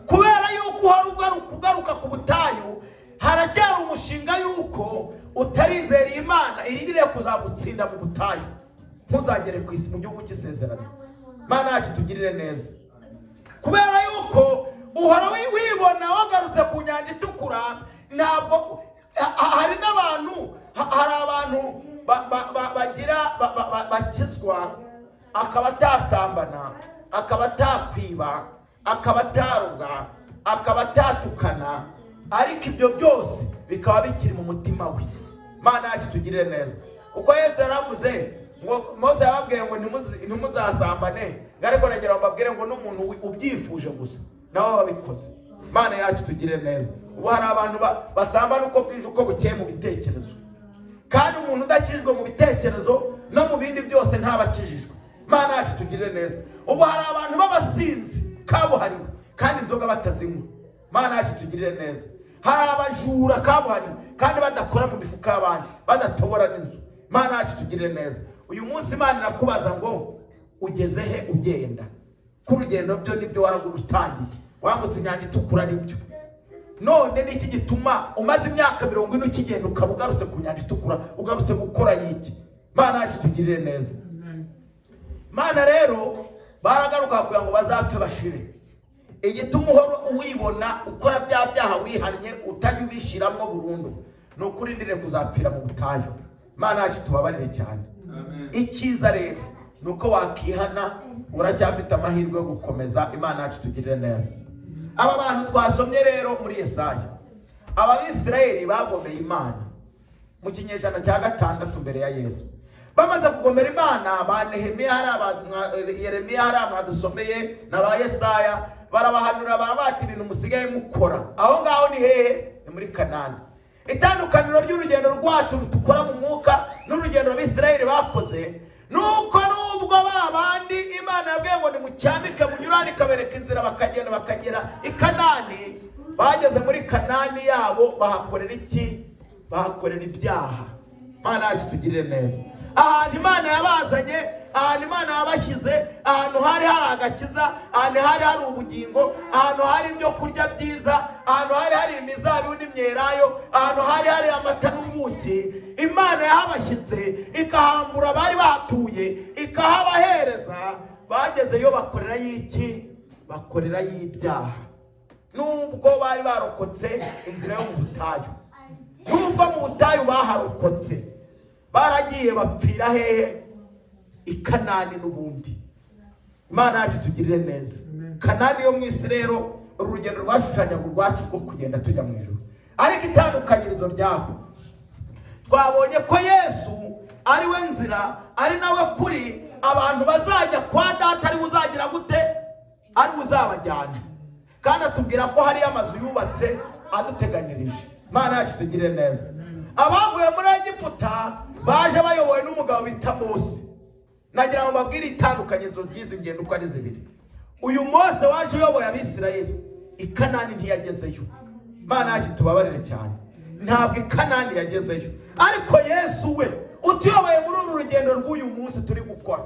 kubera yuko uhora ugaruka ku butayu. Haracyari umushinga yuko utarizera Imana irindiriye kuzagutsinda mu butayu, ntuzagere ku isi mu gihugu cy'isezerano. Imana yacu tugirire neza. Kubera yuko uhora wibona wagarutse ku nyanja itukura, ntabwo hari n'abantu, hari abantu bagira bakizwa akaba atasambana, akaba atakwiba, akaba ataroga, akaba atatukana, ariko ibyo byose bikaba bikiri mu mutima we. Imana yacu tugirire neza, kuko Yesu yaravuze ngo Mose yababwiye ngo ntimuzasambane, ngo ariko nagira ngo mbabwire ngo n'umuntu ubyifuje gusa nawe wabikoze. Imana yacu tugirire neza. Ubu hari abantu basambana uko bwije uko bukeye mu bitekerezo, kandi umuntu udakijijwe mu bitekerezo no mu bindi byose ntaba akijijwe. Imana yacu tugirire neza. Ubu hari abantu b'abasinzi kabuhariwe kandi inzoga batazinywa. Imana yacu tugirire neza. Hari abajura kabuhariwe kandi badakora mu mifuka y'abandi, badatobora n'inzu. Imana yacu tugirire neza. Uyu munsi Imana irakubaza ngo ugeze he ugenda? Ko urugendo byo nibyo waragutangiye, wambutse inyanja itukura nibyo, none niki gituma umaze imyaka 40 ukigenda ukaba ugarutse ku nyanja itukura, ugarutse gukora yiki? Imana yacu tugirire neza. Imana rero baragaruka kugira ngo bazapfe bashire. Igituma uhora wibona ukora bya byaha wihannye utajya ubishyiramo burundu ni ukurindire kuzapfira mu butayu. Imana yacu tubabarire cyane. Icyiza rero ni uko wakihana, uracyafite amahirwe yo gukomeza. Imana yacu tugirire neza. Aba bantu twasomye rero muri Yesaya, aba Bisirayeli bagomeye Imana mu kinyejana cya 6 mbere ya Yesu. Bamaze kugomera Imana, ba Nehemiya, hari Yeremiya, hari mwadusomeye na ba Yesaya, barabahanura barabata ibintu musigaye mukora aho ngaho ni hehe? Ni muri Kanani. Itandukaniro ry'urugendo rwacu dukora mu mwuka n'urugendo Abisirayeli bakoze nuko nubwo ba bandi Imana yabwiye ngo nimucyambike munyurane, ikabereka inzira bakagenda bakagera i Kanani, bageze muri Kanani yabo bahakorera iki? Bahakorera ibyaha. Imana yacu tugirire neza. Ahantu Imana yabazanye, ahantu Imana yabashyize, ahantu hari hari agakiza, ahantu hari hari ubugingo, ahantu hari ibyo kurya byiza, ahantu hari hari imizabibu n'imyelayo, ahantu hari hari amata n'ubuki, Imana yahabashyitse ikahambura abari bahatuye ikahabahereza. Bagezeyo bakorerayo iki? Bakorerayo ibyaha. Nubwo bari barokotse inzira yo mu butayu, nubwo mu butayu baharokotse, baragiye bapfira hehe? I Kanani n'ubundi. Imana yacu tugirire neza. Kanani yo mu isi rero, uru rugendo rwashushanyaga urwacu rwo kugenda tujya mu ijuru, ariko itandukanyirizo ryaho twabonye ko Yesu ari we nzira, ari nawe kuri. Abantu bazajya kwa Data ari we uzagira gute? Ari we uzabajyana, kandi atubwira ko hariyo amazu yubatse aduteganyirije. Imana yacu tugirire neza. Abavuye muri Egiputa baje bayobowe n'umugabo bita Mose. Nagira ngo mbabwire itandukanyirizo ry'izi ngendo uko ari zibiri. Uyu Mose waje uyoboye Abisirayeli i Kanani ntiyagezeyo. Imana yacu tubabarire cyane, ntabwo i Kanani yagezeyo. Ariko Yesu we utuyoboye muri uru rugendo rw'uyu munsi turi gukora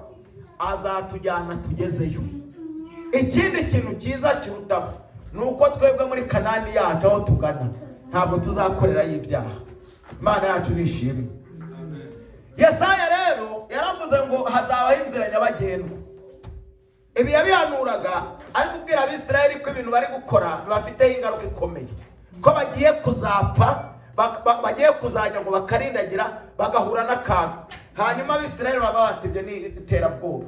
azatujyana tugezeyo. Ikindi kintu cyiza kirutaho ni uko twebwe muri Kanani yacu aho tugana ntabwo tuzakorerayo ibyaha. Imana yacu nishimwe. Yesaya rero yaravuze ngo hazabaho inzira nyabagendwa. Ibi yabihanuraga ari kubwira Abisirayeli ko ibintu bari gukora bibafiteho ingaruka ikomeye, ko bagiye kuzapfa, bagiye kuzajya ngo bakarindagira, bagahura n'akaga. Hanyuma Abisirayeli baba bati: "Ibyo ni iterabwoba,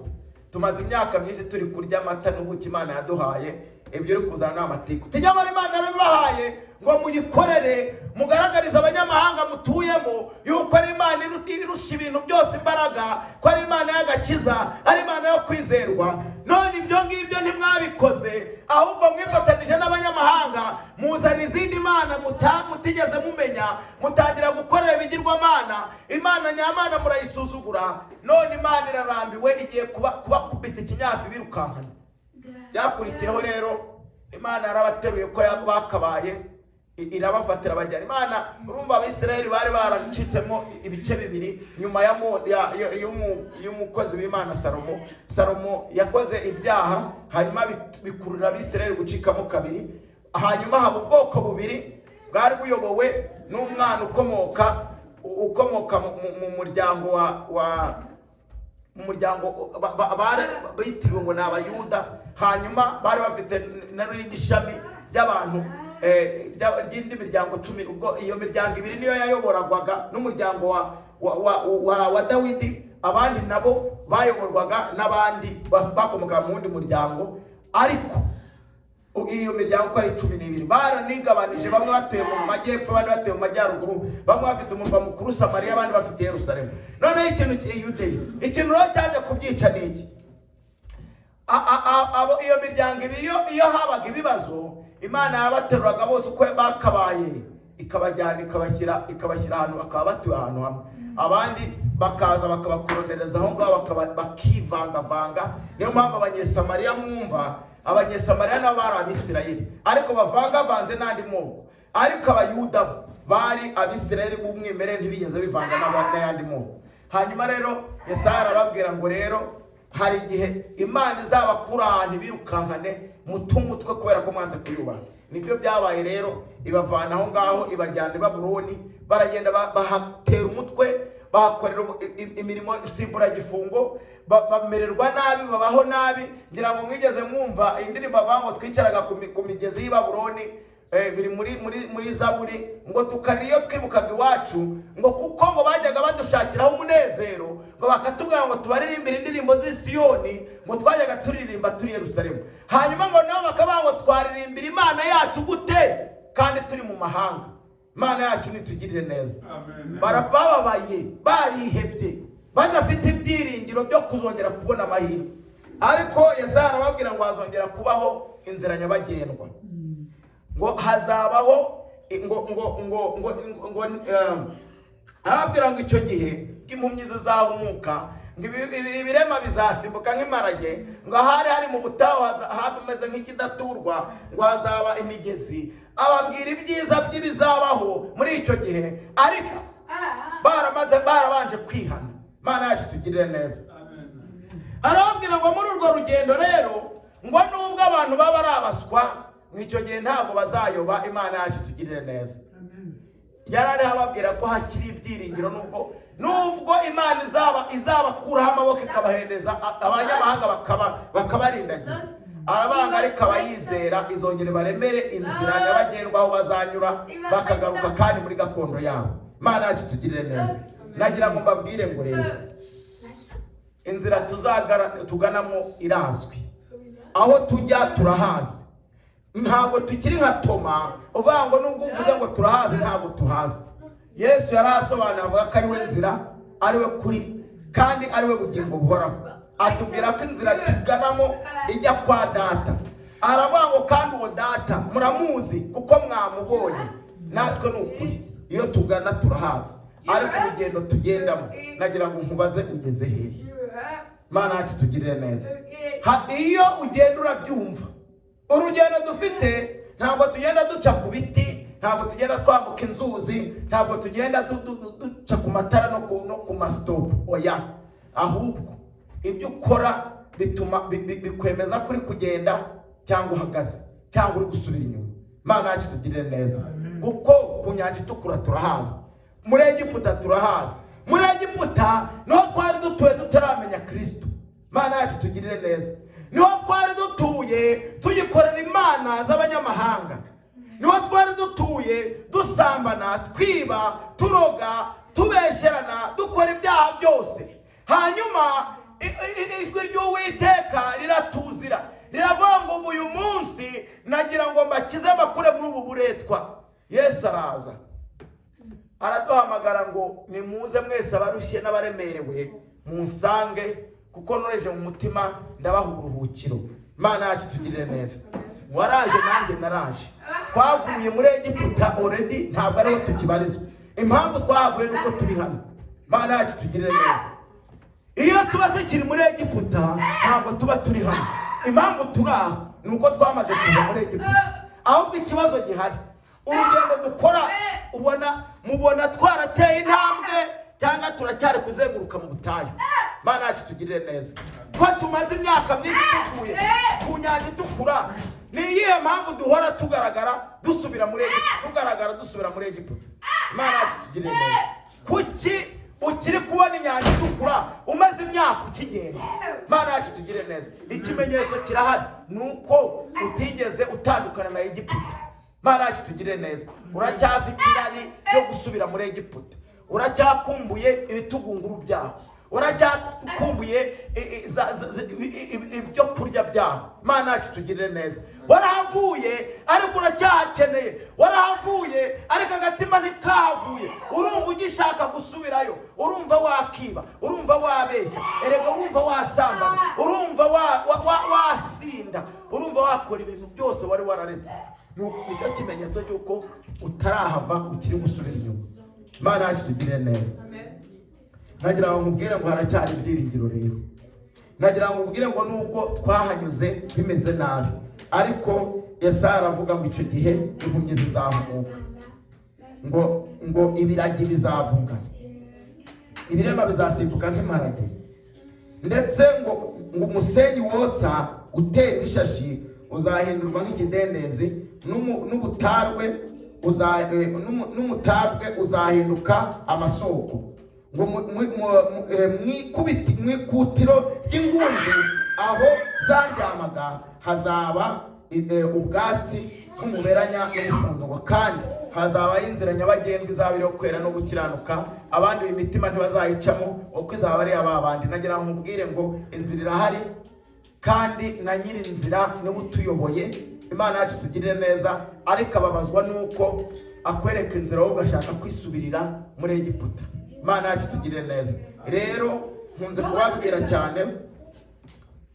tumaze imyaka myinshi turi kurya amata n'ubuki Imana yaduhaye, ibyo uri kuzana ni amatiku." Nyamara Imana yarabibahaye ngo muyikorere, mugaragarize abanyamahanga mutuyemo yuko ari Imana irusha ibintu byose imbaraga, ko ari Imana y'agakiza, ari Imana yo kwizerwa. None ibyo ngibyo ntimwabikoze, ahubwo mwifatanije n'abanyamahanga, muzana izindi mana mutigeze mumenya, mutangira gukorera ibigirwamana, Imana nyamana murayisuzugura. None Imana irarambiwe, igiye kubakubita ikinyafi birukankana. Byakurikiyeho rero, Imana yarabateruye ko bakabaye, irabafatira bajyana. Imana, urumva Abisirayeli bari baracitsemo ibice bibiri nyuma ya y'umukozi w'Imana Salomo. Salomo yakoze ibyaha, hanyuma bikurura Abisirayeli gucikamo kabiri. Hanyuma haba ubwoko bubiri bwari buyobowe n'umwana ukomoka mu muryango wa mu muryango bitiriwe ngo ni Abayuda. Hanyuma bari bafite n'irindi shami ry'abantu, ry'indi miryango 10. Ubwo iyo miryango ibiri niyo yayoborwaga n'umuryango wa Dawidi, abandi nabo bayoborwaga n'abandi bakomokaga mu wundi muryango. Ariko iyo miryango uko ari 12 baranigabanije, bamwe batuye mu majyepfo, abandi batuye mu majyaruguru, bamwe bafite umurwa mukuru Samariya, abandi bafite Yerusalemu. Noneho ikintu Yudeya, ikintu rero cyaje kubyica ni iki? Abo iyo miryango ibiri, iyo habaga ibibazo, Imana yabateruraga bose uko bakabaye, ikabajyana, ikabashyira ahantu, bakaba batuye ahantu hamwe, abandi bakaza bakabakorondereza aho ngaho, bakivangavanga. Niyo mpamvu Abanyesamariya, mwumva Abanyesamariya nabo bari Abisirayeli ariko bavangavanze n'andi moko, ariko Abayuda bo bari Abisirayeli b'umwimerere, ntibigeze bivanga n'ayandi moko. Hanyuma rero Yesaya arababwira ngo rero hari igihe Imana izabakura ahantu birukankane mute umutwe kubera ko mwanze kuyubaha. Nibyo byabaye rero, ibavana aho ngaho, ibajyana i Babuloni, baragenda bahatera umutwe, bahakorera imirimo nsimburagifungo, bamererwa nabi, babaho nabi. Ngira ngo mwigeze mwumva indirimbo bavuga ngo twicaraga ku migezi y'i Babuloni, biri muri Zaburi, ngo tukarira iyo twibukaga iwacu, ngo kuko ngo bajyaga badushakiraho umunezero, ngo bakatubwira ngo tubaririmbire indirimbo z'i Siyoni, ngo twajyaga turirimba turi Yerusalemu. Hanyuma ngo nabo bakavuga ngo twaririmbira Imana yacu gute kandi turi mu mahanga? Imana yacu nitugirire neza. Bababaye, barihebye, badafite ibyiringiro byo kuzongera kubona amahirwe. Ariko Yesaya arababwira ngo hazongera kubaho inzira nyabagendwa, ngo hazabaho ngo arababwira ngo icyo gihe ngo impumyi zizahumuka, ngo ibirema bizasimbuka nk'imparage, ngo ahari hari mu butayu hameze nk'ikidaturwa ngo hazaba imigezi. Ababwira ibyiza by'ibizabaho muri icyo gihe, ariko baramaze, barabanje kwihana. Imana yacu tugirire neza. Arababwira ngo muri urwo rugendo rero, ngo nubwo abantu baba ari abaswa, mu icyo gihe ntabwo bazayoba. Imana yacu tugirire neza. Yari ariho ababwira ko hakiri ibyiringiro, nubwo Imana izabakuraho amaboko, ikabahereza abanyamahanga, bakabarindagiza. Arabanga, ariko abayizera izongera baremere inzira nyabagendwa aho bazanyura bakagaruka kandi muri gakondo yabo. Imana yacu tugirire neza. Nagira ngo mbabwire ngo rero inzira tuzagara tuganamo irazwi, aho tujya turahazi. Ntabwo tukiri nka Toma uvuga ngo nubwo uvuze ngo turahazi, ntabwo tuhazi. Yesu yarahasobanuye, avuga ko ari we nzira, ari we kuri, kandi ari we bugingo buhoraho. Atubwira ko inzira tuganamo ijya kwa Data. Aravuga ngo kandi uwo Data muramuzi kuko mwamubonye. Natwe ni ukuri, iyo tugana turahazi, ariko urugendo tugendamo, nagira ngo nkubaze: ugeze hehe? Mana yacu tugirire neza. Iyo ugenda urabyumva. Urugendo dufite, ntabwo tugenda duca ku biti, ntabwo tugenda twambuka inzuzi, ntabwo tugenda duca ku matara no ku masitopu, oya. Ahubwo ibyo ukora bituma bikwemeza ko uri kugenda cyangwa uhagaze cyangwa uri gusubira inyuma. Mana yacu tugirire neza. Kuko ku Nyanja Itukura turahazi, muri Egiputa turahazi. Muri Egiputa niho twari dutuye tutaramenya Kirisito. Mana yacu tugirire neza. Niho twari dutuye tugikorera imana z'abanyamahanga, niho twari dutuye dusambana, twiba, turoga, tubeshyerana, dukora ibyaha byose. Hanyuma ijwi ry'Uwiteka riratuzira, riravuga ngo uyu munsi nagira ngo mbakize, mbakure muri ubu buretwa. Yesu araza araduhamagara ngo nimuze mwese abarushye n'abaremerewe, munsange, kuko noroheje mu mutima, ndabaha uburuhukiro. Imana yacu tugirire neza. Waraje, nanjye naraje. Twavuye muri Egiputa already, ntabwo ariho tukibarizwa. Impamvu twahavuye ni uko turi hano. Imana yacu tugirire neza. Iyo tuba tukiri muri Egiputa, ntabwo tuba turi hano. Impamvu turi aha ni uko twamaze kuva muri Egiputa. Ahubwo ikibazo gihari, urugendo dukora, ubona mubona twarateye intambwe cyangwa turacyari kuzenguruka mu butayu? Imana yacu tugirire neza. Ko tumaze imyaka myinshi tuvuye ku Nyanja Itukura, ni iyihe mpamvu duhora tugaragara dusubira muri Egiputa, tugaragara dusubira muri Egiputa? Imana yacu tugirire neza. Kuki ukiri kubona Inyanja Itukura umaze imyaka ukigenda? Imana yacu tugirire neza. Ikimenyetso kirahari, ni uko utigeze utandukana na Egiputa. Imana yacu tugirire neza. Uracyafite irari ryo gusubira muri Egiputa, uracyakumbuye ibitugunguru byaho, uracyakumbuye ibyo kurya byaho. Imana yacu tugirire neza. Warahavuye ariko uracyahakeneye, warahavuye ariko agatima ntikahavuye. Urumva ugishaka gusubirayo, urumva wakiba, urumva wabeshya, erega urumva wasambana, urumva wasinda, urumva wakora ibintu byose wari wararetse. Nicyo kimenyetso cy'uko utarahava, ukiri gusubira inyuma. Imana yacu tugirire neza. Nagira ngo nkubwire ngo haracyari ibyiringiro. Rero nagira ngo nkubwire ngo nubwo twahanyuze bimeze nabi, ariko Yesaya aravuga ngo icyo gihe impumyi zizahumuka, ngo ibiragi bizavuga, ibirema bizasimbuka nk'imparage, ndetse ngo umusenyi wotsa utera ibishashi uzahindurwa nk'ikidendezi, n'umutabwe uzahinduka amasoko, ngo mu ikutiro ry'ingunzu aho zaryamaga hazaba ubwatsi bw'umuberanya n'ubufungo, kandi hazabaho inzira nyabagendwa izaba iriho kwera no gukiranuka. Abandi imitima ntibazayicamo, kuko izaba ari aba bandi. Nagira ngo nkubwire ngo inzira irahari, kandi na nyiri inzira niwe utuyoboye. Imana yacu tugirire neza. Ariko ababazwa nuko akwereka inzira, wowe ugashaka kwisubirira muri Egiputa. Imana yacu tugirire neza. Rero nkunze kubabwira cyane,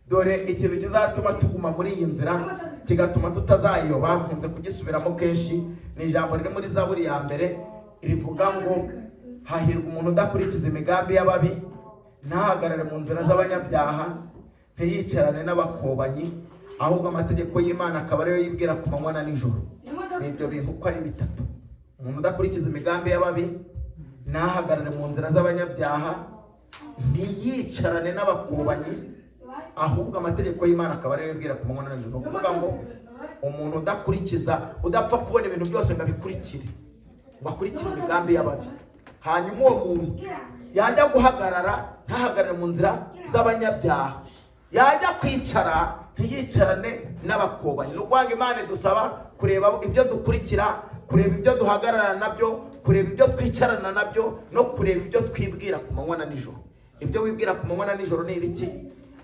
dore ikintu kizatuma tuguma muri iyi nzira, kigatuma tutazayoba, nkunze kugisubiramo kenshi, ni ijambo riri muri Zaburi ya mbere rivuga ngo hahirwa umuntu udakurikiza imigambi y'ababi, ntahagarare mu nzira z'abanyabyaha, ntiyicarane n'abakobanyi, ahubwo amategeko y'Imana akaba ariyo yibwira ku manywa na nijoro. Ni ibyo bintu uko ari bitatu: umuntu udakurikiza imigambi y'ababi, ntahagarare mu nzira z'abanyabyaha, ntiyicarane n'abakobanyi, ahubwo amategeko y'Imana akaba ariyo yibwira ku manywa na nijoro. Ni ukuvuga ngo umuntu udakurikiza, udapfa kubona ibintu byose ngo abikurikire, ngo akurikire imigambi y'ababi, hanyuma uwo muntu yajya guhagarara ntahagarare mu nzira z'abanyabyaha, yajya kwicara ntiyicarane n'abakobanyi. Ni ukuvuga ngo Imana idusaba kureba ibyo dukurikira, kureba ibyo duhagarara nabyo, kureba ibyo twicarana nabyo, no kureba ibyo twibwira ku manywa na nijoro. Ibyo wibwira ku manywa na nijoro ni ibiki?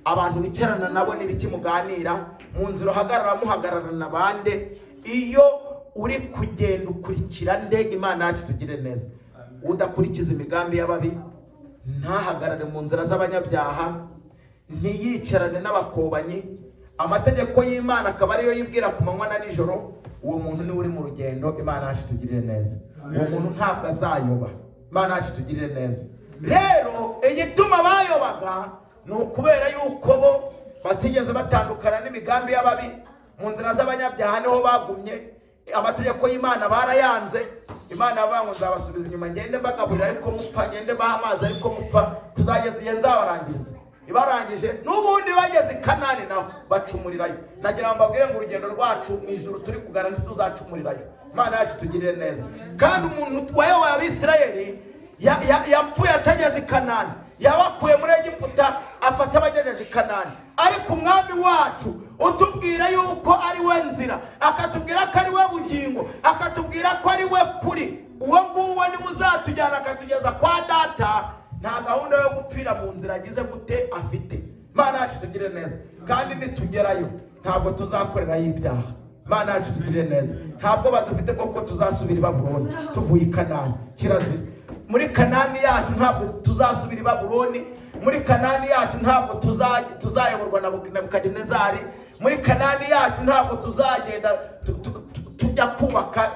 Abantu bicarana nabo ni ibiki muganira? Mu nzira uhagarara, muhagararana bande? Iyo uri kugenda ukurikira nde? Imana yacu tugire neza. Udakurikiza imigambi y'ababi, ntahagarare mu nzira z'abanyabyaha, ntiyicarane n'abakobanyi, amategeko y'Imana akaba ariyo yibwira ku manywa na nijoro, uwo muntu niwe uri mu rugendo. Imana yacu tugirire neza. Uwo muntu ntabwo azayoba. Imana yacu tugirire neza. Rero igituma bayobaga ni ukubera yuko bo batigeze batandukana n'imigambi y'ababi, mu nzira z'abanyabyaha niho bagumye, amategeko y'Imana barayanze. Imana yavuga ngo nzabasubiza inyuma, ngende mbagaburira ariko mupfa, ngende mbaha amazi ariko mupfa, kuzageza igihe nzabarangiriza. Ibarangije n'ubundi bageze i Kanani nabo bacumurirayo. Nagira ngo mbabwire ngo urugendo rwacu mu ijuru turi kugana, ntituzacumurirayo. Imana yacu tugirire neza. Kandi umuntu wayoboye Abisirayeli Yapfuye atageze i Kanani. Yabakuye muri Egiputa, afata abagejeje i Kanani. Ariko umwami wacu utubwira yuko ari we nzira, akatubwira ko ari we bugingo, akatubwira ko ari we kuri, uwo nguwo niwe uzatujyana akatugeza kwa Data. Nta gahunda yo gupfira mu nzira agize gute afite. Mana yacu tugire neza, kandi nitugerayo ntabwo tuzakorerayo ibyaha. Mana yacu tugire neza. Ntabwo badufite bwo tuzasubira i Babuloni tuvuye i Kanani. Kirazira. Muri Kanani yacu ntabwo tuzasubira i Babuloni. Muri Kanani yacu ntabwo tuzayoborwa na Nebukadinezari. Muri Kanani yacu ntabwo tuzagenda tujya kubaka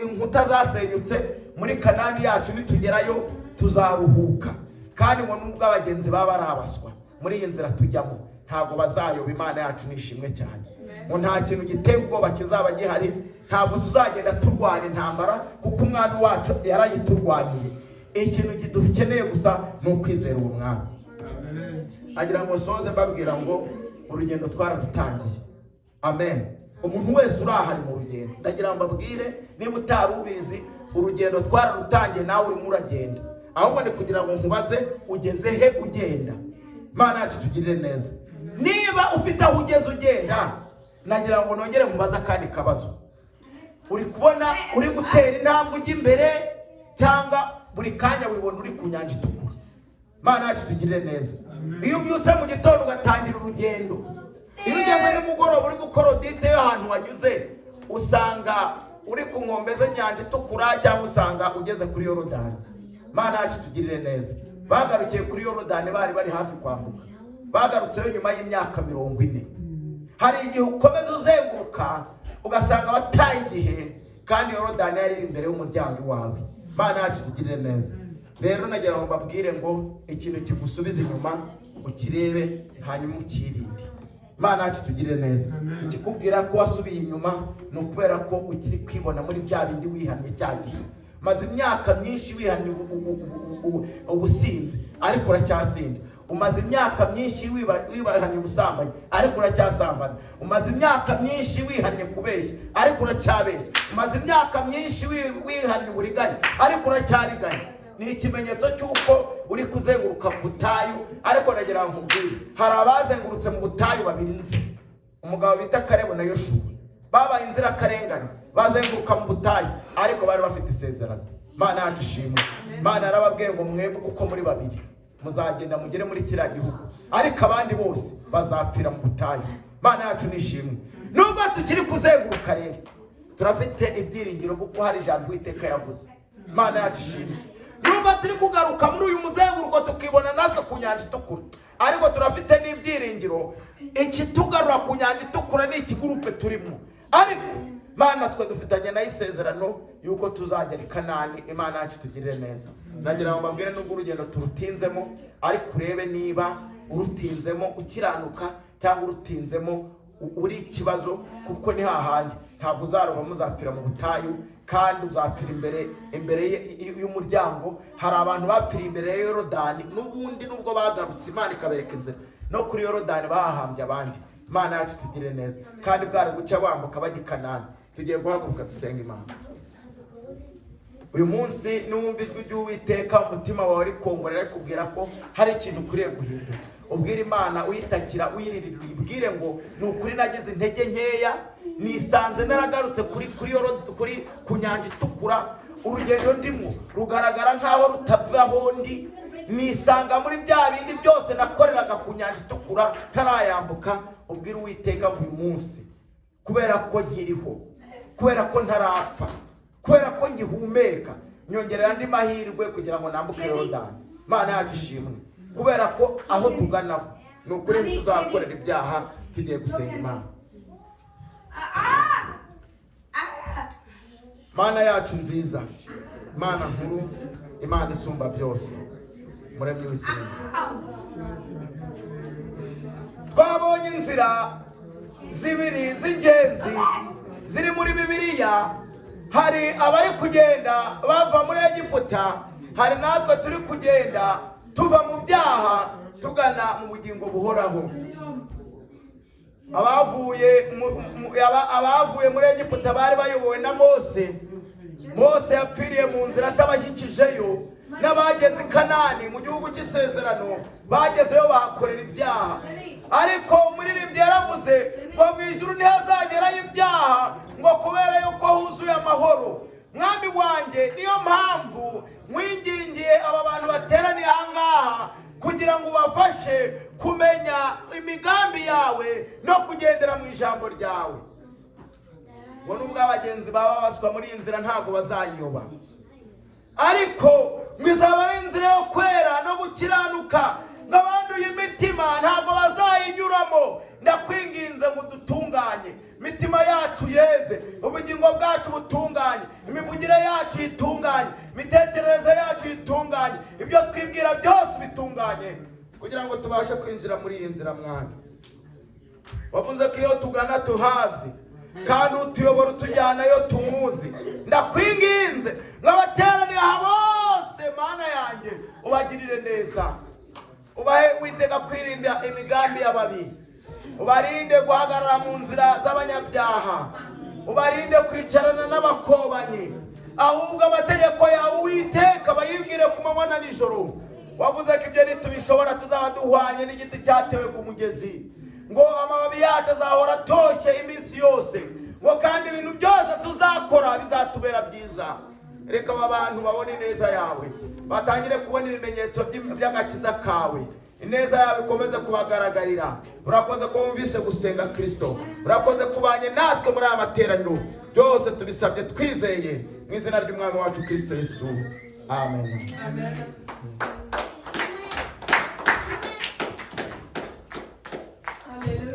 inkuta zasenyutse. Muri Kanani yacu nitugerayo tuzaruhuka. Kandi ngo nubwo abagenzi baba ari abaswa muri iyi nzira tujyamo, ntabwo bazayoba. Imana yacu nishimwe cyane. Ngo nta kintu giteye ubwoba kizaba gihari. Ntabwo tuzagenda turwana intambara, kuko umwami wacu yarayiturwaniye. Ikintu dukeneye gusa ni ukwizera uwo mwami. Agira ngo soze mbabwira ngo urugendo twararutangiye. Amen. Umuntu wese uri aha ari mu rugendo. Ndagira ngo mbabwire, niba utari ubizi, urugendo twararutangiye, nawe urimo uragenda. Ahubwo ni kugira ngo nkubaze, ugeze he ugenda? Mana yacu tugirire neza. Niba ufite aho ugeze ugenda, nagira ngo nongere nkubaze akandi kabazo. Uri kubona uri gutera intambwe ujya imbere, cyangwa buri kanya wibona uri ku nyanja itukura? Mana yacu tugirire neza. Iyo ubyutse mu gitondo ugatangira urugendo, iyo ugeze nimugoroba uri gukora audit y'ahantu wanyuze, usanga uri ku nkombe z'inyanja itukura, cyangwa usanga ugeze kuri Yorodani? Mana yacu tugirire neza. Bagarukiye kuri Yorodani bari bari hafi kwambuka. Bagarutseyo nyuma y'imyaka 40. Hari igihe ukomeza uzenguruka ugasanga wataye igihe, kandi Yorodani yari iri imbere y'umuryango iwawe. Mana yacu tugirire neza. Rero nagira ngo mbabwire ngo ikintu kigusubiza inyuma ukirebe, hanyuma ukirinde. Mana yacu tugirire neza. Ikikubwira ko wasubiye inyuma ni ukubera ko ukiri kwibona muri bya bindi wihannye cya gihe. Maze imyaka myinshi wihannye ubusinzi, ariko uracyasinda. Umaze imyaka myinshi wibahanye ubusambanyi, ariko uracyasambana. Umaze imyaka myinshi wihannye kubeshya, ariko uracyabeshya. Umaze imyaka myinshi wihannye uburiganya, ariko uracyariganya. Ni ikimenyetso cy'uko uri kuzenguruka mu butayu. Ariko nagira ngo nkubwire, hari abazengurutse mu butayu babiri nzi, umugabo bita Karebu na Yoshuwa. Babaye inzirakarengane, bazenguruka mu butayu, ariko bari bafite isezerano. Mana yacu ishimwe. Mana yarababwiye ngo mwebwe uko muri babiri muzagenda mugere muri kiriya gihugu, ariko abandi bose bazapfira mu butayu. Mana yacu nishimwe. Nubwo tukiri kuzenguruka rero, turafite ibyiringiro, kuko hari ijambo Uwiteka yavuze. Mana yacu ishimwe. Nubwo turi kugaruka muri uyu muzenguruko tukibona natwe ku nyanja itukura, ariko turafite n'ibyiringiro. Ikitugarura ku nyanja itukura ni ikigurupe turimo, ariko Mana twe dufitanye nayo isezerano yuko tuzagera i Kanani. Imana yacu tugirire neza. Nagira ngo mbabwire, nubwo urugendo turutinzemo, ariko urebe niba urutinzemo ukiranuka cyangwa urutinzemo uri ikibazo, kuko ni hahandi ntabwo uzaroba, muzapfira mu butayu, kandi uzapfira imbere y'umuryango. Hari abantu bapfiriye imbere ya Yorodani n'ubundi, nubwo bagarutse Imana ikabereka inzira, no kuri Yorodani bahahambye abandi. Imana yacu tugire neza. Kandi bwari gucya bambuka bajya i Kanani. Tugiye guhaguruka dusenga Imana. Uyu munsi niwumva ijwi ry'Uwiteka, umutima wawe rikongorera rikubwira ko hari ikintu ukwiriye guhindura, ubwire Imana uyitakira, uyiririra, uyibwire ngo ni ukuri nagize intege nkeya, nisanze naragarutse kuri ku nyanja itukura. Urugendo ndimo rugaragara nk'aho rutava aho ndi. Nisanga muri bya bindi byose nakoreraga ku nyanja itukura ntarayambuka. Ubwire Uwiteka ngo uyu munsi, kubera ko nkiriho, kubera ko ntarapfa, kubera ko ngihumeka, nyongerera andi mahirwe kugira ngo nambuke Yorodani. Mana yacu ishimwe, kubera ko aho tuganaho ni ukuri tuzakorera ibyaha. Tugiye gusenga Imana. Mana yacu nziza, Imana nkuru, Imana isumba byose, Muremyi w'isi n'ijuru, twabonye inzira zibiri z'ingenzi ziri muri Bibiliya. Hari abari kugenda bava muri Egiputa, hari natwe turi kugenda tuva mu byaha tugana mu bugingo buhoraho. Abavuye muri Egiputa bari bayobowe na Mose. Mose yapfiriye mu nzira atabashyikijeyo. N'abageze i Kanani mu gihugu cy'isezerano, bagezeyo bahakorera ibyaha. Ariko umuririmbyi yaravuze ngo mu ijuru ntihazagerayo ibyaha, ngo kubera yuko huzuye amahoro. Mwami wanjye, niyo mpamvu mwingingiye aba bantu bateraniye aha ngaha kugira ngo ubafashe kumenya imigambi yawe no kugendera mu ijambo ryawe, ngo nubwo abagenzi baba baswa muri iyi nzira, ntabwo bazayiyoba, ariko ngo izaba ari inzira yo kwera no gukiranuka, ngo abanduye imitima ntabwo bazayinyuramo. Ndakwinginze ngo dutunganye imitima yacu, yeze ubugingo bwacu butunganye, imivugire yacu itunganye, imitekerereze yacu itunganye, ibyo twibwira byose bitunganye, kugira ngo tubashe kwinjira muri iyi nzira. Mwami, wavuze ko iyo tugana tuhazi, kandi utuyobora utujyanayo tumuzi. Ndakwinginze ngo abateraniye aha bose, Mana yanjye, ubagirire neza, ubahe witega kwirinda imigambi y'ababi, ubarinde guhagarara mu nzira z'abanyabyaha, ubarinde kwicarana n'abakobanyi, ahubwo amategeko yawe, Uwiteka, bayibwire ku manywa na nijoro. Wavuze ko ibyo nitubishobora tuzaba duhwanye n'igiti cyatewe ku mugezi, ngo amababi yacu azahora atoshye iminsi yose, ngo kandi ibintu byose tuzakora bizatubera byiza. Reka aba bantu babone ineza yawe, batangire kubona ibimenyetso by'agakiza kawe, ineza yawe ikomeze kubagaragarira. Urakoze ko wumvise gusenga, Kirisito. Urakoze kubanye natwe muri aya materaniro. Byose tubisabye twizeye mu izina ry'Umwami wacu Kirisito Yesu, amen.
Amen.